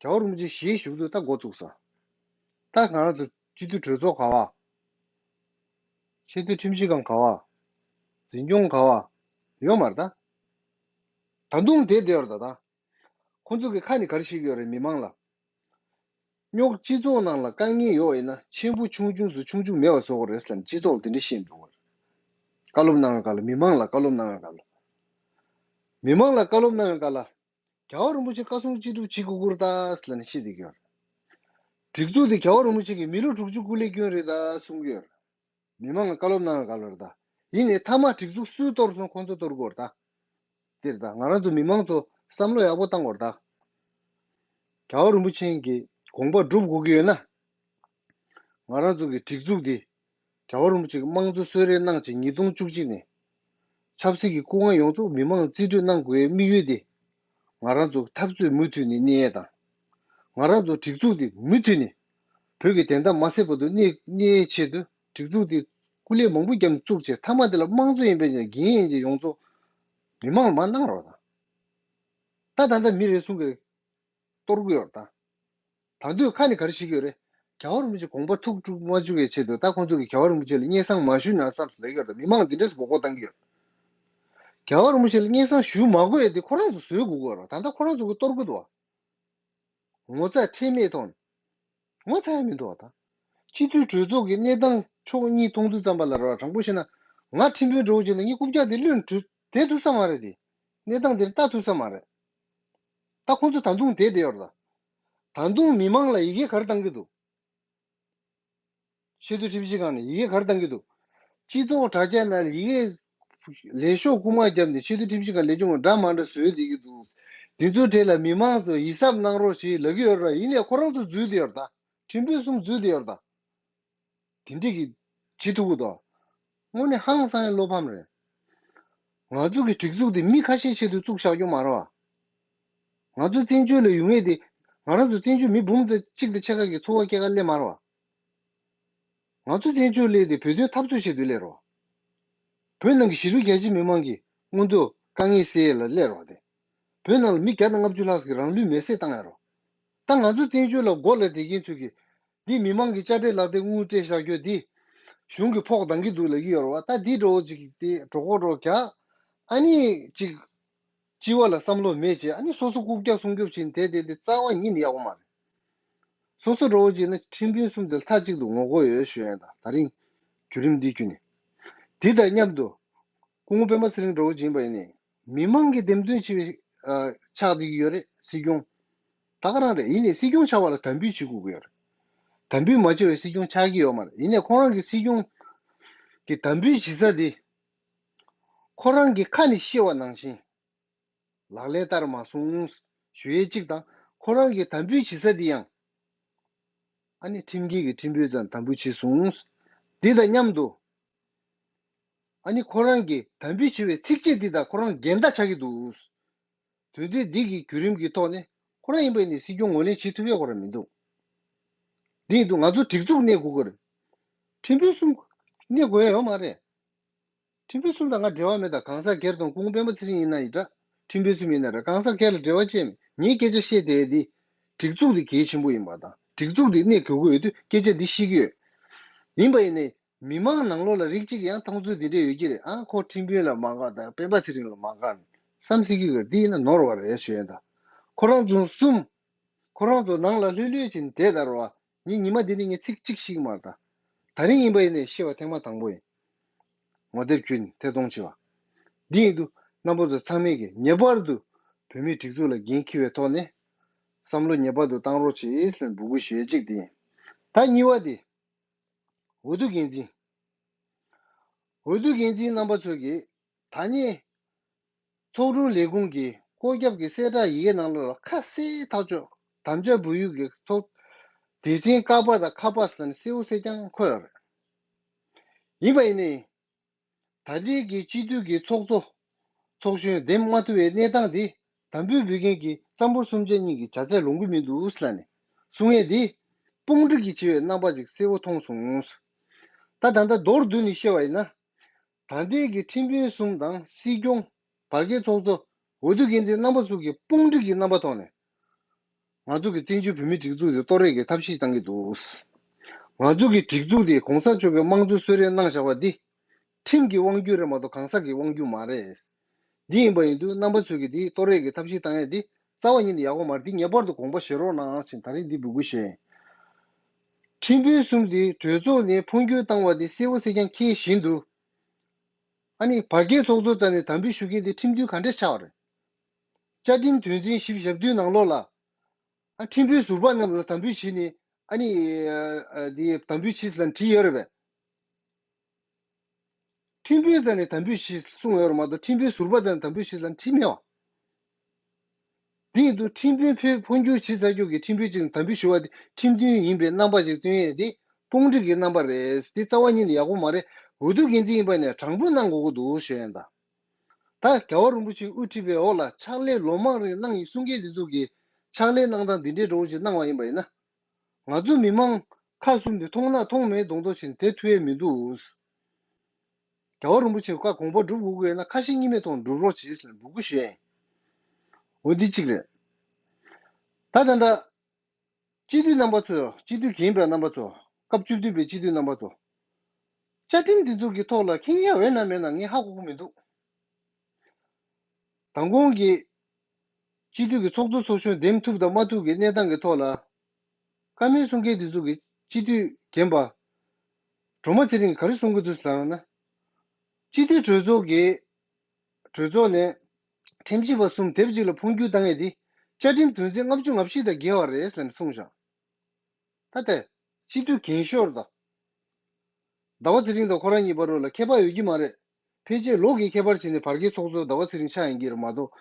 རྒྱལ་བ་རིན་པོ་ཆེ་ཞལ་བཞུགས་དུས་ད་འགོ་བཙུགས་སོང་། ད་ང་རང་ཚོ་སྤྱི་འཐུས་གྲོས་ཚོགས་ག་བ། ཆེས་མཐོའི་ཁྲིམས་ཞིབ་ཁང་ག་བ། འཛིན་སྐྱོང་ག་བ། ཡོད་མ་རེད་ད། ད་དུང་དེ་བསྡད་ཡོད་རེད་ད། ད་ཁོང་ཚོ་གི་ཁ་ནས་ག་རེ་བཤད་ཀྱི་ཡོད་རེད། མི་མང་ལ་རྙོག་སྤྱི་ཚོགས་ནང་ལ་དཀའ་ངལ་ཡོད་ཡིན་ན་ཆེན་པོ་ཆུང་ཆུང་སུ་ཆུང་ཆུང་མེད་པ་བཟོ་དགོས་རེད་ཟེར་ནས་སྤྱི་ཚོགས་ལ་དེ་འདྲ་བཤད་འགྲོ་གི་རེད། བཀའ་སློབ་གནང་བའི་སྐབས་ལ། མི་མང་ལ་བཀའ་སློབ་གནང་བའི་སྐབས་ལ། མི་མང་ལ་བཀའ་སློབ་གནང་བའི་སྐབས་ལ། རྒྱལ་བ་རིན་པོ་ཆེ་བཀའ་གསུང་ཅི་སྒྲུབ་བྱེད་དགོས་ཀྱི་རེད་ད་ཟེར་ནས་བཤད་བསྡད་ཀྱི་ཡོད་རེད། སྒྲིག་འཛུགས་དེ་རྒྱལ་བ་རིན་པོ་ཆེ་གིས་མི་ལོ་དྲུག་ཅུ་སྐུ་ལས་བསྐྱོན་རེད་ད་གསུང་གི་ཡོད་རེད། མི་མང་ལ་བཀའ་སློབ་གནང་བའི་སྐབས་ལ་རེད་ད། ཡིན་ནའི་མཐའ་མ་སྒྲིག་འཛུགས་སུས་གཏོར་སོང་། ཁོང་ཚོ་གཏོར་དགོས་རེད་ད། དེ་རེད་ད། ང་རང་ཚོ་མི་མང་ཚོ་བསམ་བློ་ཡག་པོ་བཏང་དགོས་རེད་ད། རྒྱལ་བ་རིན་པོ་ཆེ་གི་དགོངས་པ་སྒྲུབ་དགོས་ཀྱི་ཡོད་ན། ང་རང་ཚོ་གི་སྒྲིག་འཛུགས་འདི་རྒྱལ་བ་རིན་པོ་ཆེ་གི་དམངས་གཙོ་གསོལ་རས་གནང་བྱས་ཉིས་སྟོང་བཅུ་གཅིག་ནས་ཆབ་སྲིད་ཀྱི་སྐུ་དབང་ཡོངས་རྫོགས་མི་མང་རྩིས་སྤྲོད་གནང་དགོས་པའི་དམིགས་ཡུལ་འདི། ང་རང་ཚོ་འཐབ་རྩོད་མུ་མཐུད་ནས་གནས་ཡས་དང་། ང་རང་ཚོ་སྒྲིག་འཛུགས་འདི་མུ་མཐུད་ནས་བོད་ཀྱི་བདེན་མཐའ་མ་ཟད་བར་དུ་གནས་གནས་ཡས་ཆེད་དུ་སྒྲིག་འཛུགས་འདི་སྐུ་ལས་མང་པོ་བརྒྱབ་ནས་བཙུགས་བྱས། མཐའ་མ་དེ་ལ་དམངས་གཙོ་ཡིན་པའི་འགན་ཡིན་གྱི་ཡོངས་རྫོགས་མི་མང་ལ་མར་གནང་རོགས་དང་། ད་ད་ལྟ་མི་རེ་ཟུང་གིས་གཏོར་གྱི་ཡོད་རེད་ད། ད་དུང་ཁ་ནས་ག་རེ་བཤད་ཀྱི་ཡོད་རེད། རྒྱལ་བ་རིན་པོ་ཆེ་དགོངས་པ་ཐུགས་དཀྲུག་མ་བཅུག་པའི་ཆེད་དུ་ད་ཁོང་ཚོ་གིས་རྒྱལ་བ་རིན་པོ་ཆེ་ལ་སྙན་སེང་མ་ཞུས་ན་བསམ་ཟེར་ལབ་ཀྱི་ཡོད་རེད། མི་མང་འདི་འདྲས་མགོ་སྐོར་བཏང་གི་ཡོད། རྒྱལ་བ་རིན་པོ་ཆེ་ལ་སྙན་སེང་ཞུ་མ་དགོས་ཡས་དེ་ཁོ་རང་ཚོ་བཟོས་དགོས་ཀྱི་ཡོད་རེད། ད་ལྟ་ཁོ་རང་ཚོ་གིས་གཏོར་གྱི་འདུག་བ། ངོ་ཚ་ཁྲེལ་མེད་ཐོག་ནས། ངོ་ཚ་ཡ་མི་འདུག་བ་ད། སྤྱི་འཐུས་གྲོས་ཚོགས་ཀྱི་གནས་སྟངས་ཕྱོགས་གཉིས་མཐོང་དུས་ཙམ་པ་ལ་ར། དྲང་པོ་བཤད་ན་ང་ཁྲིམས་དཔོན་འདྲ་བོ་བྱས་ན་ངའི་རྐུབ་བཀྱག་དེ་ལོན་བདེ་ཐུབ་ས་མ་རེད་དེ། གནས་སྟངས་དེར་ལྟ་ཐུབ་ས་མ་རེད། ད་ཁོང་ཚོ་ད་དུང་བསྡད་བསྡད་ཡོད་རེད་ད། ད་དུང་མི་མང་ལ་ཡི་གེ་ག་རེ་བཏང་གི་འདུག། ཆེས་མཐོའི་ཁྲིམས་ཞིབ་ཁང་ནས་ཡི་གེ་ག་རེ་བཏང་གི་འདུག། སྤྱི་ཚོགས་དྲ་རྒྱ་ནང་ཡི་གེ་ལས་ཤོག་རྐུ་མ་བརྒྱབ་ནས་ཆེས་མཐོའི་ཁྲིམས་ཞིབ་ཁང་ལས་ཁུངས་འདྲ་མ་འདྲ་བཟོས་བསྡད་ཀྱི་འདུག། འདི་ཚོའི་གྲས་ལ་མི་མང་ཚོ་ཡིད་གཟབ་གནང་རོགས་ཞེས་ལབ་ཀྱི་ཡོད་རེད། ཡིན་ནའི་ཁོ་རང་ཚོ་འཛུལ་བསྡད་ཡོད་རེད་ད། ཁྲིམས་དཔོན་གསུམ་འཛུལ་བསྡད་ཡོད་རེད་ད། དེ་འདྲས་ཀྱི་བྱེད་ཐུབ་ཀྱི་འདུག། དངོས་གནས་ཧང་སང་ཡ་བློ་ཕམ་རེད། ང་ཚོ་གི་སྒྲིག་འཛུགས་འདི་མི་ཁ་ཤས་ཆེད་དུ་བཙུགས་བཞག་རྒྱུ་མ་རེད་བ། ང་ཚོ་བཙན་བྱོལ་ལ་ཡོང་མཁན་དེ་ང་རང་ཚོ་བཙན་བྱོལ་མི་འབུམ་དང་གཅིག་དང་ཕྱེད་ཀ་གི་འཚོ་བ་སྐྱེལ་ག་སླེབས་མ་རེད་བ། ང་ཚོ་བཙན་བྱོལ་སླེབས་དེ་བོད་དོན་འཐབ་རྩོད་བྱེད་དུ་སླེབས་རེད་བ། བོད་ནང་གི་གཞིས་ལུས་རྒྱ་ཆེ་མི་མང་གི་མངོན་འདོད་དཀའ་ངལ་སེལ་ཡས་ལ་སླེབས་རེད་བ། དེ་བོད་ནང་ལ་མི་བརྒྱ་དང་ལྔ་བཅུ་ལྷག་ཙམ་གྱིས་རང་ལུས་མེར་སྲེག་བཏང་ཡ་རེད་བ། ད་ང་ཚོ་བཙན་བྱོལ་ལ་མགོ་ལ་བསྡད་མཁན་ཚོས་ཀྱིས། འདི་མི་མང་གི་དཔྱ་ཁྲལ་ལག་དེབ་དངུལ་སྤྲད་བཞག་རྒྱུ་འདི་གཞུང་གིས་ཕོགས་འདང་གི་འདུག་ལབ་ཀྱི་ཡོད་རེད་བ། ད་འདི་འདྲ་བོ་ཅིག་དེ་གྲོད་ཁོག་འདྲ་བོ་རྒྱག། ཨ་ནི་ཅིག་སྤྱི་བ་ལ་བསམ་བློ་མེད་བྱས། ཨ་ནི་སོ་སོ་རྐུབ་བཀྱག་སྲུང་སྐྱོབ་བྱེད་དེ་དེ་དེ་རྩ་བ་ཉིད་ནས་ཡག་པོ་མ་རེད། སོ་སོ་འདྲ་བོ་ཅིག་ན་ཁྲིམས་དཔོན་གསུམ་དེ་མཐའ་གཅིག་ཏུ་ངོ་རྒོལ་ཡོད་ཞུ་ཡ་ཡིན། ད་ད་རིང་བརྒྱུད་རིམ་འདི་བརྒྱུད་ནས། དེ་དང་མཉམ་དུ་སྐུ་ངོ་སྤེན་པ་ཚེ་རིང་འདྲ་བོ་ཅིག་ཡིན་པ་ཡིན་ནའི་མི་མང་གི་འདེམས་ཐོན་བྱས་པའི་ཨ་ཆགས་བསྡད་ཀྱི་ཡོད་རེད། སྲིད་སྐྱོང་ད་ག་རང་རེད། ཡིན་ནའི་སྲིད་སྐྱོང་ཆགས་པ་ལ་དམ་འབུལ་བྱེད་དགོས་ཀྱི་ཡོད་རེད། དམ་འབུལ་མ་བྱས་པའི་སྲིད་སྐྱོང་ཆགས་ཀྱི་ཡོད་མ་རེད། ཡིན་ནའི་ཁོ་རང་གི་སྲིད་སྐྱོང་གི་དམ་འབུལ་བྱེད་ས་དེ་ཁོ་རང་གི་ཁ་ནས་བཤད་པ་ནང་བཞིན་ལག་ལེན་བསྟར་མ་སོང་ཞུ་ཡས་གཅིག་དང་། ཁོ་རང་གི་དམ་འབུལ་བྱེད་ས་དེ་ཡང་ཨ་ནི་ཁྲིམས་འགལ་གྱི་ཁྲིམས་དཔོན་ཚོས་དམ་འབུལ་བྱས་སོང་། དེ་དང་མཉམ་དུ་ཨ་ནི་ཁོ་རང་གི་དམ་འབུལ་བྱས་པའི་ཚིགས་བཅད་འདི་དང་ཁོ་རང་འགལ་ཟླ་ཆགས་ཀྱི་འདུག། དོན་ཚན་འདི་གི་བརྒྱུད་རིམ་གྱི་ཐོག་ནས་ཁོ་རང་ཡིན་པ་ཡིན་ནའི་སྲིད་སྐྱོང་ངོས་ལེན་བྱེད་ཐུབ་ཡ་ཁོ་རང་མི་འདུག། འདི་ཡིན་དུས་ང་ཚོ་སྒྲིག་འཛུགས་གནས་དགོས་ཀྱི་རེད། ཁྲིམས་དཔོན་གསུམ་གནས་དགོས་ཡ་ཡོད་མ་རེད། ཁྲིམས་དཔོན་གསུམ་དང་ང་འབྲེལ་བ་མེད། ད་གང་ཟག་སྒེར་དང་སྐུ་ངོ་སྤེན་པ་ཚེ་རིང་ཡིན་ན་ཡིན་འདྲ། ཁྲིམས་དཔོན་གསུམ་ཡིན་ན་འདྲ། གང་ཟག་སྒེར་ལ་འབྲེལ་བ་ཅི་ཡང་མེད། ངས་སྐད་ཆ་བཤད་བསྡད་དེ་སྒྲིག་འཛུགས་འདི་གལ་ཆེན་པོ་ཡིན་པ་དང་། སྒྲིག་འཛུགས་འདི་གནས་དགོས་ཀྱི་ཡོད་དུས་སྐད་ཆ་འདི་བཤད་ཀྱི་ཡོད། ཡིན་པ་ཡིན་ནའི་མི་མང་ནང་ལོགས་ལ་རིགས་གཅིག་ཡང་མཐོང་ཚུལ་འདི་འདྲ་ཡོད་ཀྱི་རེད། ཨ་ཁོ་ཁྲིམས་དཔོན་ལ་མ་དགའ་དང་སྤེན་པ་ཚེ་རིང་ལ་མ་དགའ་བསམ་སྲིད་ཀྱི་ཡོད། འདི་ཡིན་ན་ནོར་བ་རེད་ཞུ་ཡ་ཡིན། ད་ཁོ་རང་ཚོ་གསུམ། ཁོ་རང་ཚོ་ནང་ལ་ལྷོད་ལྷོད་བྱས་ནས་བསྡད་ད་རོགས། ངས་ཉི་མ་འདི་ནས་ངས་ཚིག་གཅིག་བཤད་ཀྱི་མ་རེད་ད། ད་རིང་ཡིན་པ་ཡིན་ནའི་བཤད་པ་ཐེངས་མ་དང་པོ་ཡིན། ངོ་དེབ་བརྒྱུད་ནས་ཐད་གཏོང་བྱས་པ། འདི་ཡིན་དུས་རྣམ་པ་ཚོ་ཚང་མས་ཀྱིས་ངེས་པར་དུ་བོད་མིའི་སྒྲིག་འཛུགས་ལ་འགན་འཁྱེར་བའི་ཐོག་ནས་བསམ་བློ་ངེས་པར་དུ་བཏང་རོགས་བྱེད་ཟེར་འབོད་སྐུལ་ཞུ་ཡ་གཅིག་དེ་ཡིན། ད་གཉིས་པ་དེ། འོས་བསྡུ་འགན་འཛིན། འོས་བསྡུ་འགན་འཛིན་རྣམ་པ་ཚོས་ཀྱིས་ད་ནི་ཚོགས་དྲུང་ལས་ཁུངས་ཀྱི་བཀོད་ཁྱབ་ཀྱི་གསལ་བསྒྲགས་ཡི་གེ་ནང་ལོགས་ལ་ཁ་གསལ་ཐག་ཆོད་དམ་བཅའ་བོད་ཡིག་གི་ཚོགས་སྡེ་ཚན་ཀ་པ་དང་ཁ་པ་ཟེར་ནས་གསལ་པོ་གསལ་རྐྱང་འཁོད་ཡོད་རེད། ཡིན་པ་ཡིན་ནའི། ད་ལྟའི་གི་སྤྱི་འཐུས་ཀྱི་ཚོགས་གཙོ་ཚོགས་གཞོན་འདེམས་མ་ཐུབ་པའི་གནས་སྟངས་འདི་དམ་འབུལ་འབུལ་མཁན་གྱི་རྩ་འབོར་གསུམ་ཆ་གཉིས་ཀྱི་བྱ་ཚད་ལོངས་ཀྱི་མི་འདུག་ལབ་ནས་གསུང་ཡས་འདི་དཔུང་སྒྲིག་གི་བྱེད་པའི་རྣམ་པ་ཅིག་གསལ་པོ་མཐོང་སོང་། ད་ད་ལྟ་མདོར་བསྡུས་ནས་བཤད་པ་ཡིན་ན། ད་ལྟའི་གི་ཁྲིམས་དཔོན་གསུམ་དང་སྲིད་སྐྱོང་། བར་བརྒལ་ཚོགས་གཙོ། འོས་བསྡུ་འགན་འཛིན་རྣམ་པ་ཚོ་གི་དཔུང་སྒྲིག་གི་རྣམ་པ་ཐོག་ནས། ང་ཚོ་གི་བཙན་བྱོལ་བོད་མིའི་སྒྲིག་འཛུགས་དེ་གཏོར་ཡས་ཀྱི་ཐབས་ཤེས་བཏང་གི་འདུག། ང་ཚོ་གི་སྒྲིག་འཛུགས་དེ་གོང་ས་མཆོག་གི་དམངས་གཙོ་གསོལ་རས་གནང་བཞག་པ་འདི། ཁྲིམས་ཀྱི་དབང་སྒྱུར་རེད་མ་གཏོགས་གང་ཟག་གི་དབང་སྒྱུར་མ་རེད། འདི་ཡིན་པ་ཡིན་དུས་རྣམ་པ་ཚོས་ཀྱིས་འདི་གཏོར་རེས་ཀྱི་ཐབས་ཤེས་བཏང་ཡས་འདི་རྩ་བ་ཉིད་ནས་ཡག་པོ་མ་རེད། འདི་ངེས་པར་དུ་དགོངས་པ་བཞེས་རོགས་གནང་ཞེས་ད་རིང་འདི་འབོད་སྐུལ་ཞུ་ཡས་ཡིན། ཁྲིམས་དཔོན་གསུམ་འདི་གྲོས་ཚོགས་ནས་འཕོ་འགྱུར་བཏང་བ་འདི་གསལ་པོ་གསལ་རྐྱང་མཁྱེན་བཞིན་དུ། ཨ་ནི་བར་བརྒལ་ཚོགས་གཙོ་དང་ནས་དམ་འབུལ་ཞུ་མཁན་འདི་ཁྲིམས་མཐུན་ག་འདྲས་ཆགས་པ་རེད། བཅའ་ཁྲིམས་དོན་ཚན་བཞི་བཅུ་ཞེ་བདུན་ནང་ལོགས་ལ། ཨ་ཁྲིམས་དཔོན་ཟུར་པ་རྣམས་ལ་དམ་འབུལ་བྱས་ནས་ཨ་ནི་ཨ་འདི་དམ་འབུལ་བྱས་ཟེར་བྲིས་ཡོད་རེད་པས། ཁྲིམས་དཔོན་རྩ་ནས་དམ་འབུལ་བྱས་གསུངས་ཡོད་རེད་མ་གཏོགས་ཁྲིམས་དཔོན་ཟུར་པ་རྩ་ནས་དམ་འབུལ་བྱས་ཟེར་བྲིས་མེད་པ། དེ་ཡིན་དུས་ཁྲིམས་དཔོན་ཕོ་འཕོ་འགྱུར་བྱས་ཚར་རྒྱུ་གི་ཁྲིམས་དཔོན་ཅིག་དམ་འབུལ་ཞུ་བ་དེ་ཁྲིམས་མཐུན་ཡིན་པའི་རྣམ་པ་ཞིག་སྟོན་ཡས་དེ་དཔུང་སྒྲིག་གི་རྣམ་པ་རེད། དེ་རྩ་བ་ཉིད་ནས་ཡག་པོ་མ་རེད། འོས་བསྡུ་འགན་འཛིན་ཡིན་པ་ནས་དྲང་པོ་གནང་དགོས་ཀྱི་འདུག་ཞུ་ཡས་ད། ད་རྒྱལ་བ་རིན་པོ་ཆེས་དབུ་ཁྲིད་པའི་འོག་ལ་ཕྱག་ལས་ལོ་མང་རིང་གནང་ཡིན་གསུང་མཁན་དེ་ཚོ་གིས་ཕྱག་ལས་གནང་སྟངས་འདི་འདྲའི་འགྲོ་བཞིན་གནང་བ་ཡིན་པ་ཡིན་ན། ང་ཚོ་མི་མང་ཁ་གསུམ་དེ་མཐོང་ན་མཐོང་མེད་གདོང་ཐོག་བཞིན་དེ་ཐུབ་ཡས་མི་འདུག་རྒྱལ་བ་རིན་པོ་ཆེ་བཀའ་དགོངས་པ་སྒྲུབ་དགོས་ཀྱི་ཡོད་ན་ཁ་ཞེ་གཉིས་མེད་ཐོག་སྒྲུབ་རོགས་བྱེད་ཟེར་འབོད་སྐུལ་ཞུ་ཡས་ཡིན། འོ་འདི་གཅིག་རེད། ད་ད་ལྟ། སྤྱི་འཐུས་རྣམ་པ་ཚོ། སྤྱི་འཐུས་རྒན་པའི་རྣམ་པ་ཚོ། སྐབས་བཅུ་བདུན་པའི་སྤྱི་འཐུས་རྣམ་པ་ཚོ། བཅའ་ཁྲིམས་འདི་ཚོ་གི་ཐོག་ལ་མཁྱེན་ཡ་ཡོད་ན་མེད་ན་ངས་ཧ་གོ་གི་མི་འདུག་དང་གོང་གི་སྤྱི་འཐུས་ཀྱི་ཚོགས་གཙོ་ཚོགས་གཞོན་འདེམས་ཐུབ་དང་མ་ཐུབ་ཀྱི་གནས་སྟངས་ཀྱི་ཐོག་ལ། བཀའ་མོལ་གསུང་མཁན་འདི་ཚོ་གི་སྤྱི་འཐུས་རྒན་པ། སྒྲོལ་མ་ཚེ་རིང་གིས་ག་རེ་གསུང་གི་འདུག་ཟེར་ན། སྤྱི་འཐུས་གྲོས་ཚོགས་ཀྱི། གྲོས་ཚོགས་ནས་ཁྲིམས་ཞིབ་པ་གསུམ་དེབ་གཅིག་ལ་འཕོ་འགྱུར་བཏང་ཡས་དེ་བཅའ་ཁྲིམས་དོན་ཚན་ལྔ་བཅུ་ང་བཞི་དང་འགལ་བ་རེད་ཟེར་ནས་གསུངས་བཞག་ད་ལྟ་སྤྱི་འཐུས་རྒན་ཤོས་དང་ཟླ་བ་ཚེ་རིང་དང་ཁོ་རང་གཉིས་བར་ལ་ཁྱད་པར་ཡོད་ཀྱི་མ་རེད། ཕལ་ཆེར་ལོ་གི་ཁྱད་པར་བྱས་ནས་བར་བརྒལ་ཚོགས་གཙོ་ཟླ་བ་ཚེ་རིང་ཆགས་ཡིན་གྱི་རེད་མ་གཏོགས།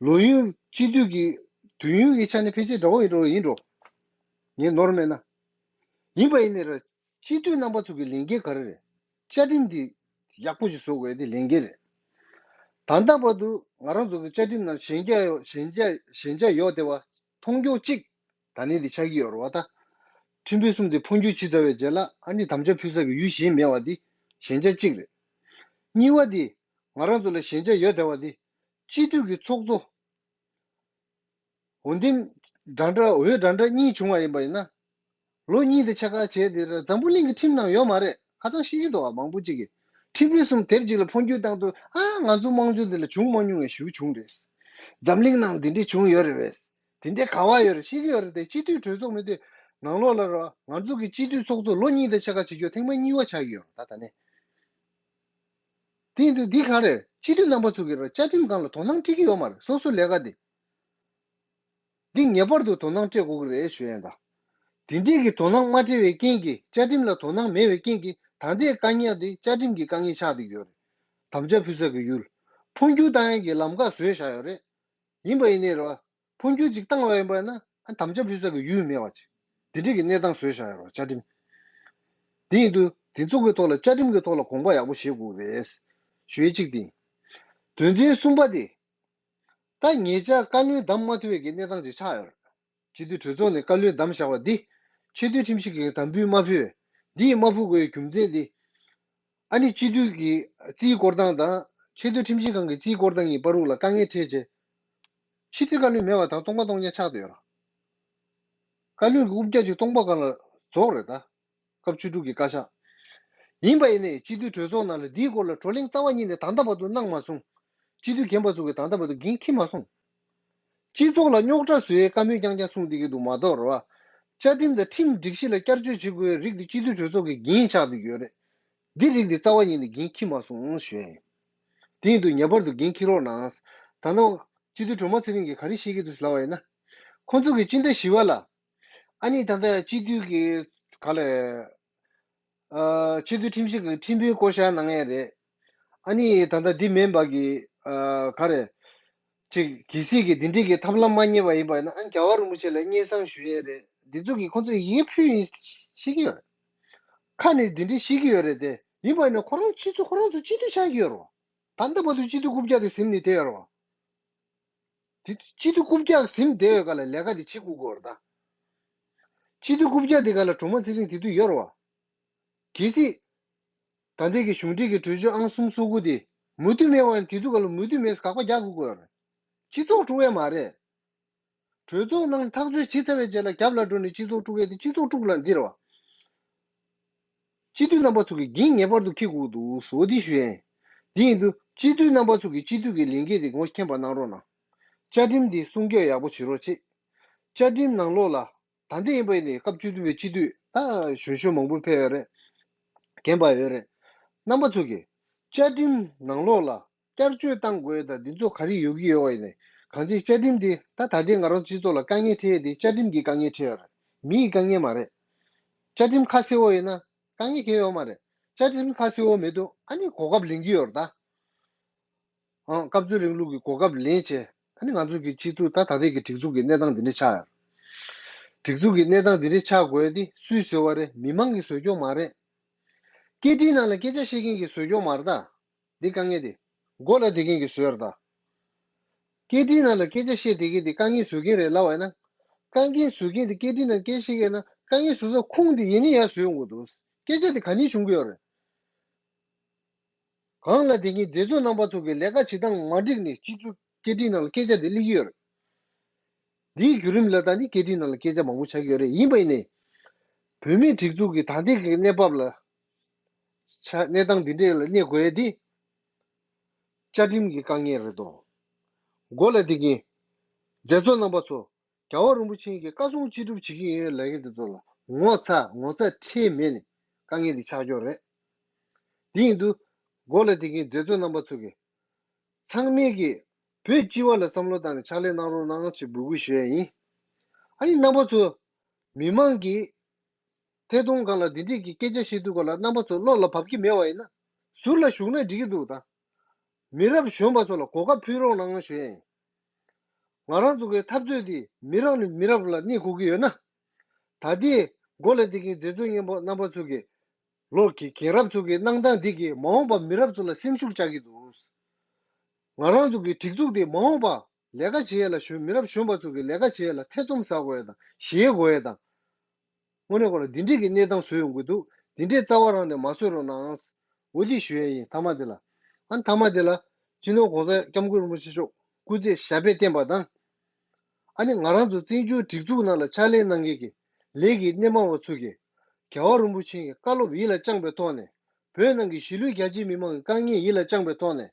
ལོ་ཡུན་སྤྱི་འཐུས་ཀྱི་དུས་ཡུན་གྱི་ཆ་ནས་ཕལ་ཆེར་འདྲ་བོ་ཡིན་འགྲོ། ངས་ནོར་མེད་ན། ཡིན་པ་ཡིན་ནའི་ར། སྤྱི་འཐུས་རྣམ་པ་ཚོ་གི་ལས་འགན་ག་རེ་རེད། བཅའ་ཁྲིམས་འདི་ཡག་པོ་ཞིག་བཟོ་དགོས་དེ་ལས་འགན་རེད། ད་ལྟ་བར་དུ་ང་རང་ཚོ་གི་བཅའ་ཁྲིམས་ནང་ཞན་ཆ་ཡོད་ཞན་ཆ་ཞན་ཆ་ཡོད་བསྡད་པ་མཐོང་ཕྱོགས་གཅིག་ད་ནི་འདི་ཆགས་ཀྱི་ཡོད་རེད་བ་ད། ཁྲིམས་དཔོན་གསུམ་དེ་འཕོ་འགྱུར་བྱས་ཚར་བའི་རྗེས་ལ་ཨ་ནི་དམ་བཅའ་ཕུལ་ས་གི་ཡུལ་གཞན་མེད་པ་འདི་ཞན་ཆ་གཅིག་རེད། གཉིས་པ་འདི་ང་རང་ཚོ་ལ་ཞན་ཆ་ཡོད་བསྡད་པ་འདི་སྤྱི་འཐུས་ཀྱི་ཚོགས་གཙོ། འོས་འདེམས་འདྲ་འདྲ་འོས་འདྲ་འདྲ་གཉིས་བྱུང་བ་ཡིན་པ་ཡིན་ན། ལོ་གཉིས་དེ་ཆ་ག་བྱས་དེ་འཛམ་བུ་གླིང་གི་ཁྲིམས་ནང་ཡོད་མ་རེད། ཁ་སང་ཤེས་ཀྱི་འདུག་བ། མང་པོ་ཅིག་གིས་ཁྲིམས་དཔོན་གསུམ་དེབ་གཅིག་ལ་འཕོ་འགྱུར་བཏང་དུས་ཨ་ང་ཚོ་དམངས་གཙོ་འདི་ལ་བྱུང་མ་མྱོང་བའི་ཞིག་བྱུང་རེད། འཛམ་གླིང་ནང་འདི་འདྲས་བྱུང་ཡོད་རེད་བས། དེ་འདྲས་ག་བ་ཡོད་རེད་ཤེས་ཀྱི་ཡོད་རེད་དེ་སྤྱི་འཐུས་གྲོས་ཚོགས་མི་དེ་ནང་ལོགས་ལ་ར་ང་ཚོ་གི་སྤྱི་འཐུས་ཚོགས་གཙོ་ལོ་གཉིས་དེ་ཆ་ག་བྱེད་རྒྱུ་ཐེངས་མ་གཉིས་པ་ཆགས་ཀྱི་ཡོད་རེད་ད་ད་ནས། དེ་ཡིན་དུས་འདི་ག་རེ་སྤྱི་འཐུས་རྣམ་པ་ཚོ་གིས་ར་བཅའ་ཁྲིམས་སྒང་ལ་དོ་སྣང་སྤྲད་ཀྱི་ཡོད་མ་རེད་སོ་སོ་ལས་ཀ་དེ། འདི་ངེས་པར་དུ་དོ་སྣང་སྤྲད་དགོས་ཀྱི་རེད་ཞུ་ཡས་དང་། དེ་འདྲས་ཀྱི་དོ་སྣང་མ་སྤྲད་པའི་རྐྱེན་གྱིས་བཅའ་ཁྲིམས་ལ་དོ་སྣང་མེད་པའི་རྐྱེན་གྱིས་ད་ལྟའི་དཀའ་ངལ་དེ་བཅའ་ཁྲིམས་ཀྱི་དཀའ་ངལ་ཆགས་བསྡད་ཡོད་རེད། དམ་བཅའ་ཕུལ་ས་གི་ཡུལ། འཕོ་འགྱུར་བཏང་ཡས་ཀྱི་ལམ་ཁ་བཟོས་བཞག་ཡོད་རེད། ཡིན་པ་ཡིན་ནའི་རེད་བ། འཕོ་འགྱུར་ཅིག་བཏང་བ་ཡིན་པ་ཡིན་ན་ཨ་དམ་བཅའ་ཕུལ་ས་གི་ཡུལ་མེད་པ་ཅིག་དེ་འདྲས་ཀྱི་གནས་སྟངས་བཟོས་བཞག་ཡོད་རེད་བ་བཅའ་ཁྲིམས། དེ་ཡིན་དུས་དེ་ཚོ་གི་ཐོག་ལ་བཅའ་ཁྲིམས་ཀྱི་ཐོག་ལ་དགོངས་པ་ཡག་པོ་བཞེས་དགོས་རེད། ཞུ་ཡས་གཅིག་དེ་ཡིན། དོན་ཚན་གསུམ་པ་དེ། ད་ཉེ་ཆར་བཀའ་བློན་བདམས་མ་ཐུབ་པའི་གི་གནས་སྟངས་ཅིག་ཆགས་ཡོད་རེད། སྤྱི་འཐུས་གྲོས་ཚོགས་ནས་བཀའ་བློན་བདམས་བཞག་པ་འདི། ཆེས་མཐོའི་ཁྲིམས་ཞིབ་ཀྱིས་དམ་འབུལ་མ་ཕུལ། འདི་ཡིས་མ་ཕུལ་དགོས་པའི་རྒྱུ་མཚན་འདི། ཨ་ནི་སྤྱི་འཐུས་ཀྱི་རྩིས་སྐོར་སྟངས་དང་ཆེས་མཐོའི་ཁྲིམས་ཞིབ་ཁང་གི་རྩིས་སྐོར་སྟངས་ཀྱི་བར་དུ་ལ་དཀའ་ངལ་འཕྲད་རྗེས། ཕྱི་དྲིལ་བཀའ་བློན་མེད་པ་དང་སྟོང་པ་སྟོང་རྐྱང་ཆགས་བསྡད་ཡོད་རེད། བཀའ་བློན་གྱི་རྐུབ་བཀྱག་ཅིག་སྟོང་པ་སྒང་ལ་རྫོགས་རེད་ད། སྐབས་བཅུ་དྲུག་གི་བཀའ་ཤག་ཡིན་པ་ཡིན་ནའི་སྤྱི་འཐུས་གྲོས་ཚོགས་ནང་ལ་འདིའི་སྐོར་ལ་བགྲོ་གླེང་རྩ་བ་ཉིད་ནས་ད་ལྟ་བར་དུ་གནང་མ་སོང་། སྤྱི་འཐུས་རྒན་པ་ཚོ་གིས་ད་ལྟ་བར་དུ་འགན་འཁྱེར་མ་སོང་། སྤྱི་ཚོགས་ལ་རྙོག་དྲ་བཟོ་ཡའི་བཀའ་མོལ་རྐྱང་རྐྱང་གསུངས་བསྡད་ཀྱི་འདུག་མ་གཏོགས་རེད་བ། བཅའ་ཁྲིམས་དང་ཁྲིམས་སྒྲིག་གཞི་ལ་བསྐྱར་བཅོས་བྱེད་དགོས་པའི་རིགས་དེ་སྤྱི་འཐུས་གྲོས་ཚོགས་ཀྱི་འགན་ཆགས་བསྡད་ཀྱི་ཡོད་རེད། འདི་རིགས་དེ་རྩ་བ་ཉིད་ནས་འགན་འཁྱེར་མ་སོང་ཞུ་ཡ་ཡིན། དེ་ཡིན་དུས་ངེས་པར་དུ་འགན་འཁྱེར་རོགས་གནང་། ད་ནང་སྤྱི་འཐུས་སྒྲོལ་མ་ཚེ་རིང་གིས་ག་རེ་བཤད་ཀྱི་འདུག་ལབ་པ་ཡིན་ན། ཁོང་ཚོ་གིས་སྤྱི་ཟླ་བཞི་པ་ལ། ཨ་ནི་ད་ལྟ་སྤྱི་འཐུས་ཀྱི་ག་ལས། ཨ་ཆེས་མཐོའི་ཁྲིམས་ཞིབ་ཀྱི་ཁྲིམས་དཔོན་བསྐོ་བཞག་གནང་ཡས་རེད། ཨ་ནི་ད་ལྟ་འདི་མིན་པ་གི་ཨ་ག་རེ། ཅིག་གལ་སྲིད་ཀྱི་འདི་འདྲས་ཀྱི་ཐབས་ལམ་མ་རྙེད་པ་ཡིན་པ་ཡིན་ན་ཨ་རྒྱལ་བ་རིན་པོ་ཆེ་ལ་སྙན་སེང་ཞུ་ཡས་རེད། འདི་ཚོ་གིས་ཁོང་ཚོས་ཡི་གེ་ཕུལ་ཡིན་ཤེས་ཀྱི་ཡོད་རེད། ཁ་ནས་འདི་འདྲས་ཤེས་ཀྱི་ཡོད་རེད་དེ། ཡིན་པ་ཡིན་ན་ཁོ་རང་ཕྱི་ཚོ་ཁོ་རང་ཚོ་སྤྱི་འཐུས་ཆགས་ཀྱི་ཡོད་རེད་བ། ད་ལྟ་བར་དུ་སྤྱི་འཐུས་རྐུབ་བཀྱག་དེ་ཟིན་ནས་བསྡད་ཡོད་རེད་བ། དེ་སྤྱི་འཐུས་རྐུབ་བཀྱག་ཟིན་བསྡད་ཡོད་ག་ལ་ལས་ཀ་དེ་བྱེད་དགོས་ཀྱི་ཡོད་རེད་ད། སྤྱི་འཐུས་རྐུབ་བཀྱག་དེ་ག་ལ་སྒྲོལ་མ་ཚེ་རིང་དེ་དུས་ཡོད་རེད་བ། གལ་སྲིད། ད་ལྟའི་གི་གཞུང་འབྲེལ་གྱི་གྲོས་ཆོད་ཨང་གསུམ་སོ་དགུ་དེ་མུ་མཐུད་མེད་པ་ཡིན་དུས་དུས་ག་ལ་མུ་མཐུད་མེད་དགག་པ་རྒྱག་དགོས་ཀྱི་ཡོད་རེད། སྤྱི་ཚོགས་དཀྲུག་ཡས་མ་རེད། གྲོས་ཚོགས་ནང་ཐག་གཅོད་བྱེད་ཚར་བའི་རྗེས་ལ་རྒྱབ་ལ་འགྲོ་ནས་སྤྱི་ཚོགས་དཀྲུག་ཡས་དེ་སྤྱི་ཚོགས་དཀྲུག་ལ་འདི་རེད་བ། སྤྱི་འཐུས་རྣམ་པ་ཚོ་གིས་འགན་ངེས་པར་དུ་འཁྱེར་དགོས་འདུག་བཟོ་འདི་ཞུ་ཡས། འདི་ཡིན་དུས་ སྤྱི་འཐུས་རྣམ་པ་ཚོ་གི་སྤྱི་འཐུས་ཀྱི་ལས་འགན་དེ་ངོ་མཁྱེན་པ་གནང་རོགས་གནང་། བཅའ་ཁྲིམས་འདི་སྲུང་སྐྱོབ་ཡག་པོ་བྱེད་རོགས་བྱེད། བཅའ་ཁྲིམས་ནང་ལོགས་ལ་ད་ལྟ་ཡིན་པ་ཡིན་ནའི་སྐབས་བཅུ་བདུན་པའི་སྤྱི་འཐུས་ད་གཞོན་གཞོན་མང་པོ་ཕེབས་ཡོད་རེད། རྒན་པ་ཡོད་རེད། རྣམ་པ་ཚོ་གིས་བཅའ་ཁྲིམས་ནང་ལོགས་ལ་བསྐྱར་བཅོས་བཏང་དགོས་ཡོད་ད་འདི་ཚོ་ག་རེ་ཡོད་ཀྱི་ཡོད་པ་ཡིན་ནའི་གང་ཅི་བཅའ་ཁྲིམས་འདི་ད་ད་ལྟའི་ང་རང་སྤྱི་ཚོགས་ལ་དཀའ་ངལ་འཕྲད་ཡས་འདི་བཅའ་ཁྲིམས་ཀྱི་དཀའ་ངལ་འཕྲད་ཡོད་རེད། མི་ཡི་དཀའ་ངལ་མ་རེད། བཅའ་ཁྲིམས་ཁ་གསལ་བོ་ཡིན་ན་དཀའ་ངལ་གང་ཡོད་མ་རེད། བཅའ་ཁྲིམས་ཁ་གསལ་བོ་མེད་དུས་ཨ་ནི་གོ་སྐབས་ལེན་གྱི་ཡོད་རེད་ད། ཨང་། སྐབས་འཚོལ་རིང་ལུགས་ཀྱི་གོ་སྐབས་ལེན་བྱས། ཨ་ནི་ང་ཚོ་གི་སྤྱི་ཚོགས་ད་ད་ལྟའི་གི་སྒྲིག་འཛུགས་ཀྱི་གནས་སྟངས་འདི་འདྲ་ཆགས་ཡོད། སྒྲིག་འཛུགས་ཀྱི་གནས་སྟངས་འདི་འདྲ་ཆགས་དགོས་ཡ་དེ་སུས་བཟོས་པ་རེད། མི་མང་གིས་བཟོས་ཀྱོག་མ་རེད། སྐད་འཕྲིན་ནང་ལ་སྐད་ཆ་བཤད་མཁན་གྱིས་བཟོས་ཀྱོག་མ་རེད་ད། འདི་དཀའ་ངལ་དེ། མགོ་ལ་བསྡད་མཁན་གྱིས་བཟོས་རེད་ད། སྐད་འཕྲིན་ནང་ལ་སྐད་ཆ་བཤད་བསྡད་མཁན་དེ་དཀའ་ངལ་བཟོ་མཁན་རེད་ལབ་པ་ཡིན་ན། དཀའ་ངལ་བཟོ་མཁན་དེ་སྐད་འཕྲིན་ནང་སྐད་བཤད་མཁན་ན་དཀའ་ངལ་བཟོ་ས་ཁུངས་དེ་ཡིན་ནི་ཡར་བཟོས་ཡོང་གི་འདུག་སྐད་ཆ་དེ་ག་ནས་བྱུང་གི་ཡོད་རེད། གང་ལ་དེ་གཉིས་སྡེ་ཚོགས་རྣམ་པ་ཚོ་གི་ལས་ཀ་བྱེད་སྟངས་མ་འགྲིག་ནས་སྤྱི་ཚོགས་སྐད་འཕྲིན་ནང་ལ་སྐད་ཆ་དེ་སླེབས་ཀྱི་ཡོད་རེད། འདིའི་བརྒྱུད་རིམ་ལ་ད་ནི་སྐད་འཕྲིན་ནང་ལ་སྐད་ཆ་མང་པོ་ཆགས་ཀྱི་ཡོད་རེད། ཡིན་པ་ཡིན་ནའི། བོད་མིའི་སྒྲིག་འཛུགས་ཀྱི་ད་ལྟའི་གི་གནས་བབ་ལ། ཆ་གནས་སྟངས་འདི་འདྲས་ལ་གནས་དགོས་ཡ་འདི། བཅའ་ཁྲིམས་ཀྱི་དཀའ་ངལ་རེད་དོ། མགོ་ལ་འདི་གིན། མཛད་གཙོ་རྣམ་པ་ཚོ། རྒྱལ་བ་རིན་པོ་ཆེ་གིས་བཀའ་གསུང་ཅི་སྒྲུབ་བྱེད་ཀྱི་ཡོད་ལབ་མཁན་དེ་ཚོ་ལ་ངོ་ཚ་ངོ་ཚ་ཁྲེལ་མེད་ནས་དཀའ་ངལ་འདི་ཆགས་ཀྱོག་རེད། དེ་ཡིན་དུས། མགོ་ལ་འདི་གིན་མཛད་གཙོ་རྣམ་པ་ཚོ་གིས། ཚང་མས་ཀྱིས་བོད་སྤྱི་བ་ལ་བསམ་བློ་བཏང་ནས་ཕྱག་ལས་གནང་རོགས་གནང་ཞེས་འབོད་སྐུལ་ཞུ་ཡ་ཡིན། ཨ་ནི་རྣམ་པ་ཚོ། མི་མང་གིས་ཐད་གཏོང་སྒང་ལ་འདི་འདྲས་ཀྱི་སྐད་ཆ་བཤད་དུས་སྐབས་ལ་རྣམ་པ་ཚོ་བློ་ལ་བབས་ཀྱི་མེད་པ་ཡིན་ན། ཟུར་ལ་བཞུགས་ན་འགྲིག་གི་འདུག་ད། མི་རབས་གཞོན་པ་ཚོ་ལ་གོ་སྐབས་ཕུལ་རོགས་གནང་ཞུ་ཡ་ཡིན། ང་རང་ཚོ་གི་འཐབ་རྩོད་འདི་མི་རབས་ནས་མི་རབས་ལ་གནས་དགོས་ཀྱི་ཡོད་ན། ད་ལྟའི་མགོ་ལ་འདི་གི་མཛད་གཙོ་རྣམ་པ་རྣམ་པ་ཚོ་གི་ལོ་གི་རྒན་རབས་ཚོ་གི་གནང་སྟངས་འདི་གིས་མ་འོངས་པ་མི་རབས་ཚོ་ལ་སེམས་ཤུགས་བཅག་གི་འདུག་ང་རང་ཚོ་གི་སྒྲིག་འཛུགས་འདི་མ་འོངས་པ་ལས་ཀ་བྱེད་ཡས་ལ་གཞོན་མི་རབས་གཞོན་པ་ཚོ་གི་ལས་ཀ་བྱེད་ཡས་ལ་ཐེ་ཚོམ་ཟ་དགོས་ཡས་དང་ཞེད་དགོས་ཡས་དང་། དངོས་གནས་ཁོ་ལ་འདི་འདྲས་ཀྱི་གནས་སྟངས་བཟོས་ཡོང་གི་འདུག་འདི་འདྲས་རྩ་བ་རང་ནས་མ་བཟོས་རོགས་གནང་། འོ་འདི་ཞུ་ཡས་ཡིན་མཐའ་མ་འདི་ལ། ཨ་མཐའ་མ་འདི་ལ། སྤྱི་ནོར་༸གོང་ས་༸སྐྱབས་མགོན་རིན་པོ་ཆེ་མཆོག་སྐུ་ཚེ་ཞབས་པད་བརྟན་པ་དང་། ཨ་ནི་ང་རང་ཚོ་བཙན་བྱོལ་སྒྲིག་འཛུགས་ནང་ལ་ཕྱག་ལས་གནང་མཁན་གྱི་ལས་ཀྱི་སྣེ་མང་བ་ཚོ་གིས་རྒྱལ་བ་རིན་པོ་ཆེ་གི་བཀའ་སློབ་ཡིད་ལ་བཅངས་པའི་ཐོག་ནས་བོད་ནང་གི་གཞིས་ལུས་རྒྱ་ཆེའི་མི་མང་གི་དཀའ་ངལ་ཡིད་ལ་བཅངས་པའི་ཐོག་ནས།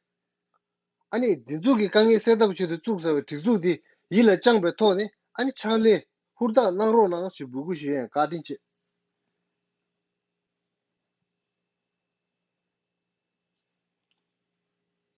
ཨ་ནི་འདི་ཚོ་གི་དཀའ་ངལ་སེལ་ཐབས་ཆེད་དུ་བཙུགས་ཚར་བའི་སྒྲིག་འཛུགས་འདི་ཡིད་ལ་བཅངས་པའི་ཐོག་ནས་ཨ་ནི་ཕྱག་ལས་ཧུར་ཐག་གནང་རོགས་གནང་ཞེས་འབོད་སྐུལ་ཞུ་ཡས་བཀའ་དྲིན་ཆེ།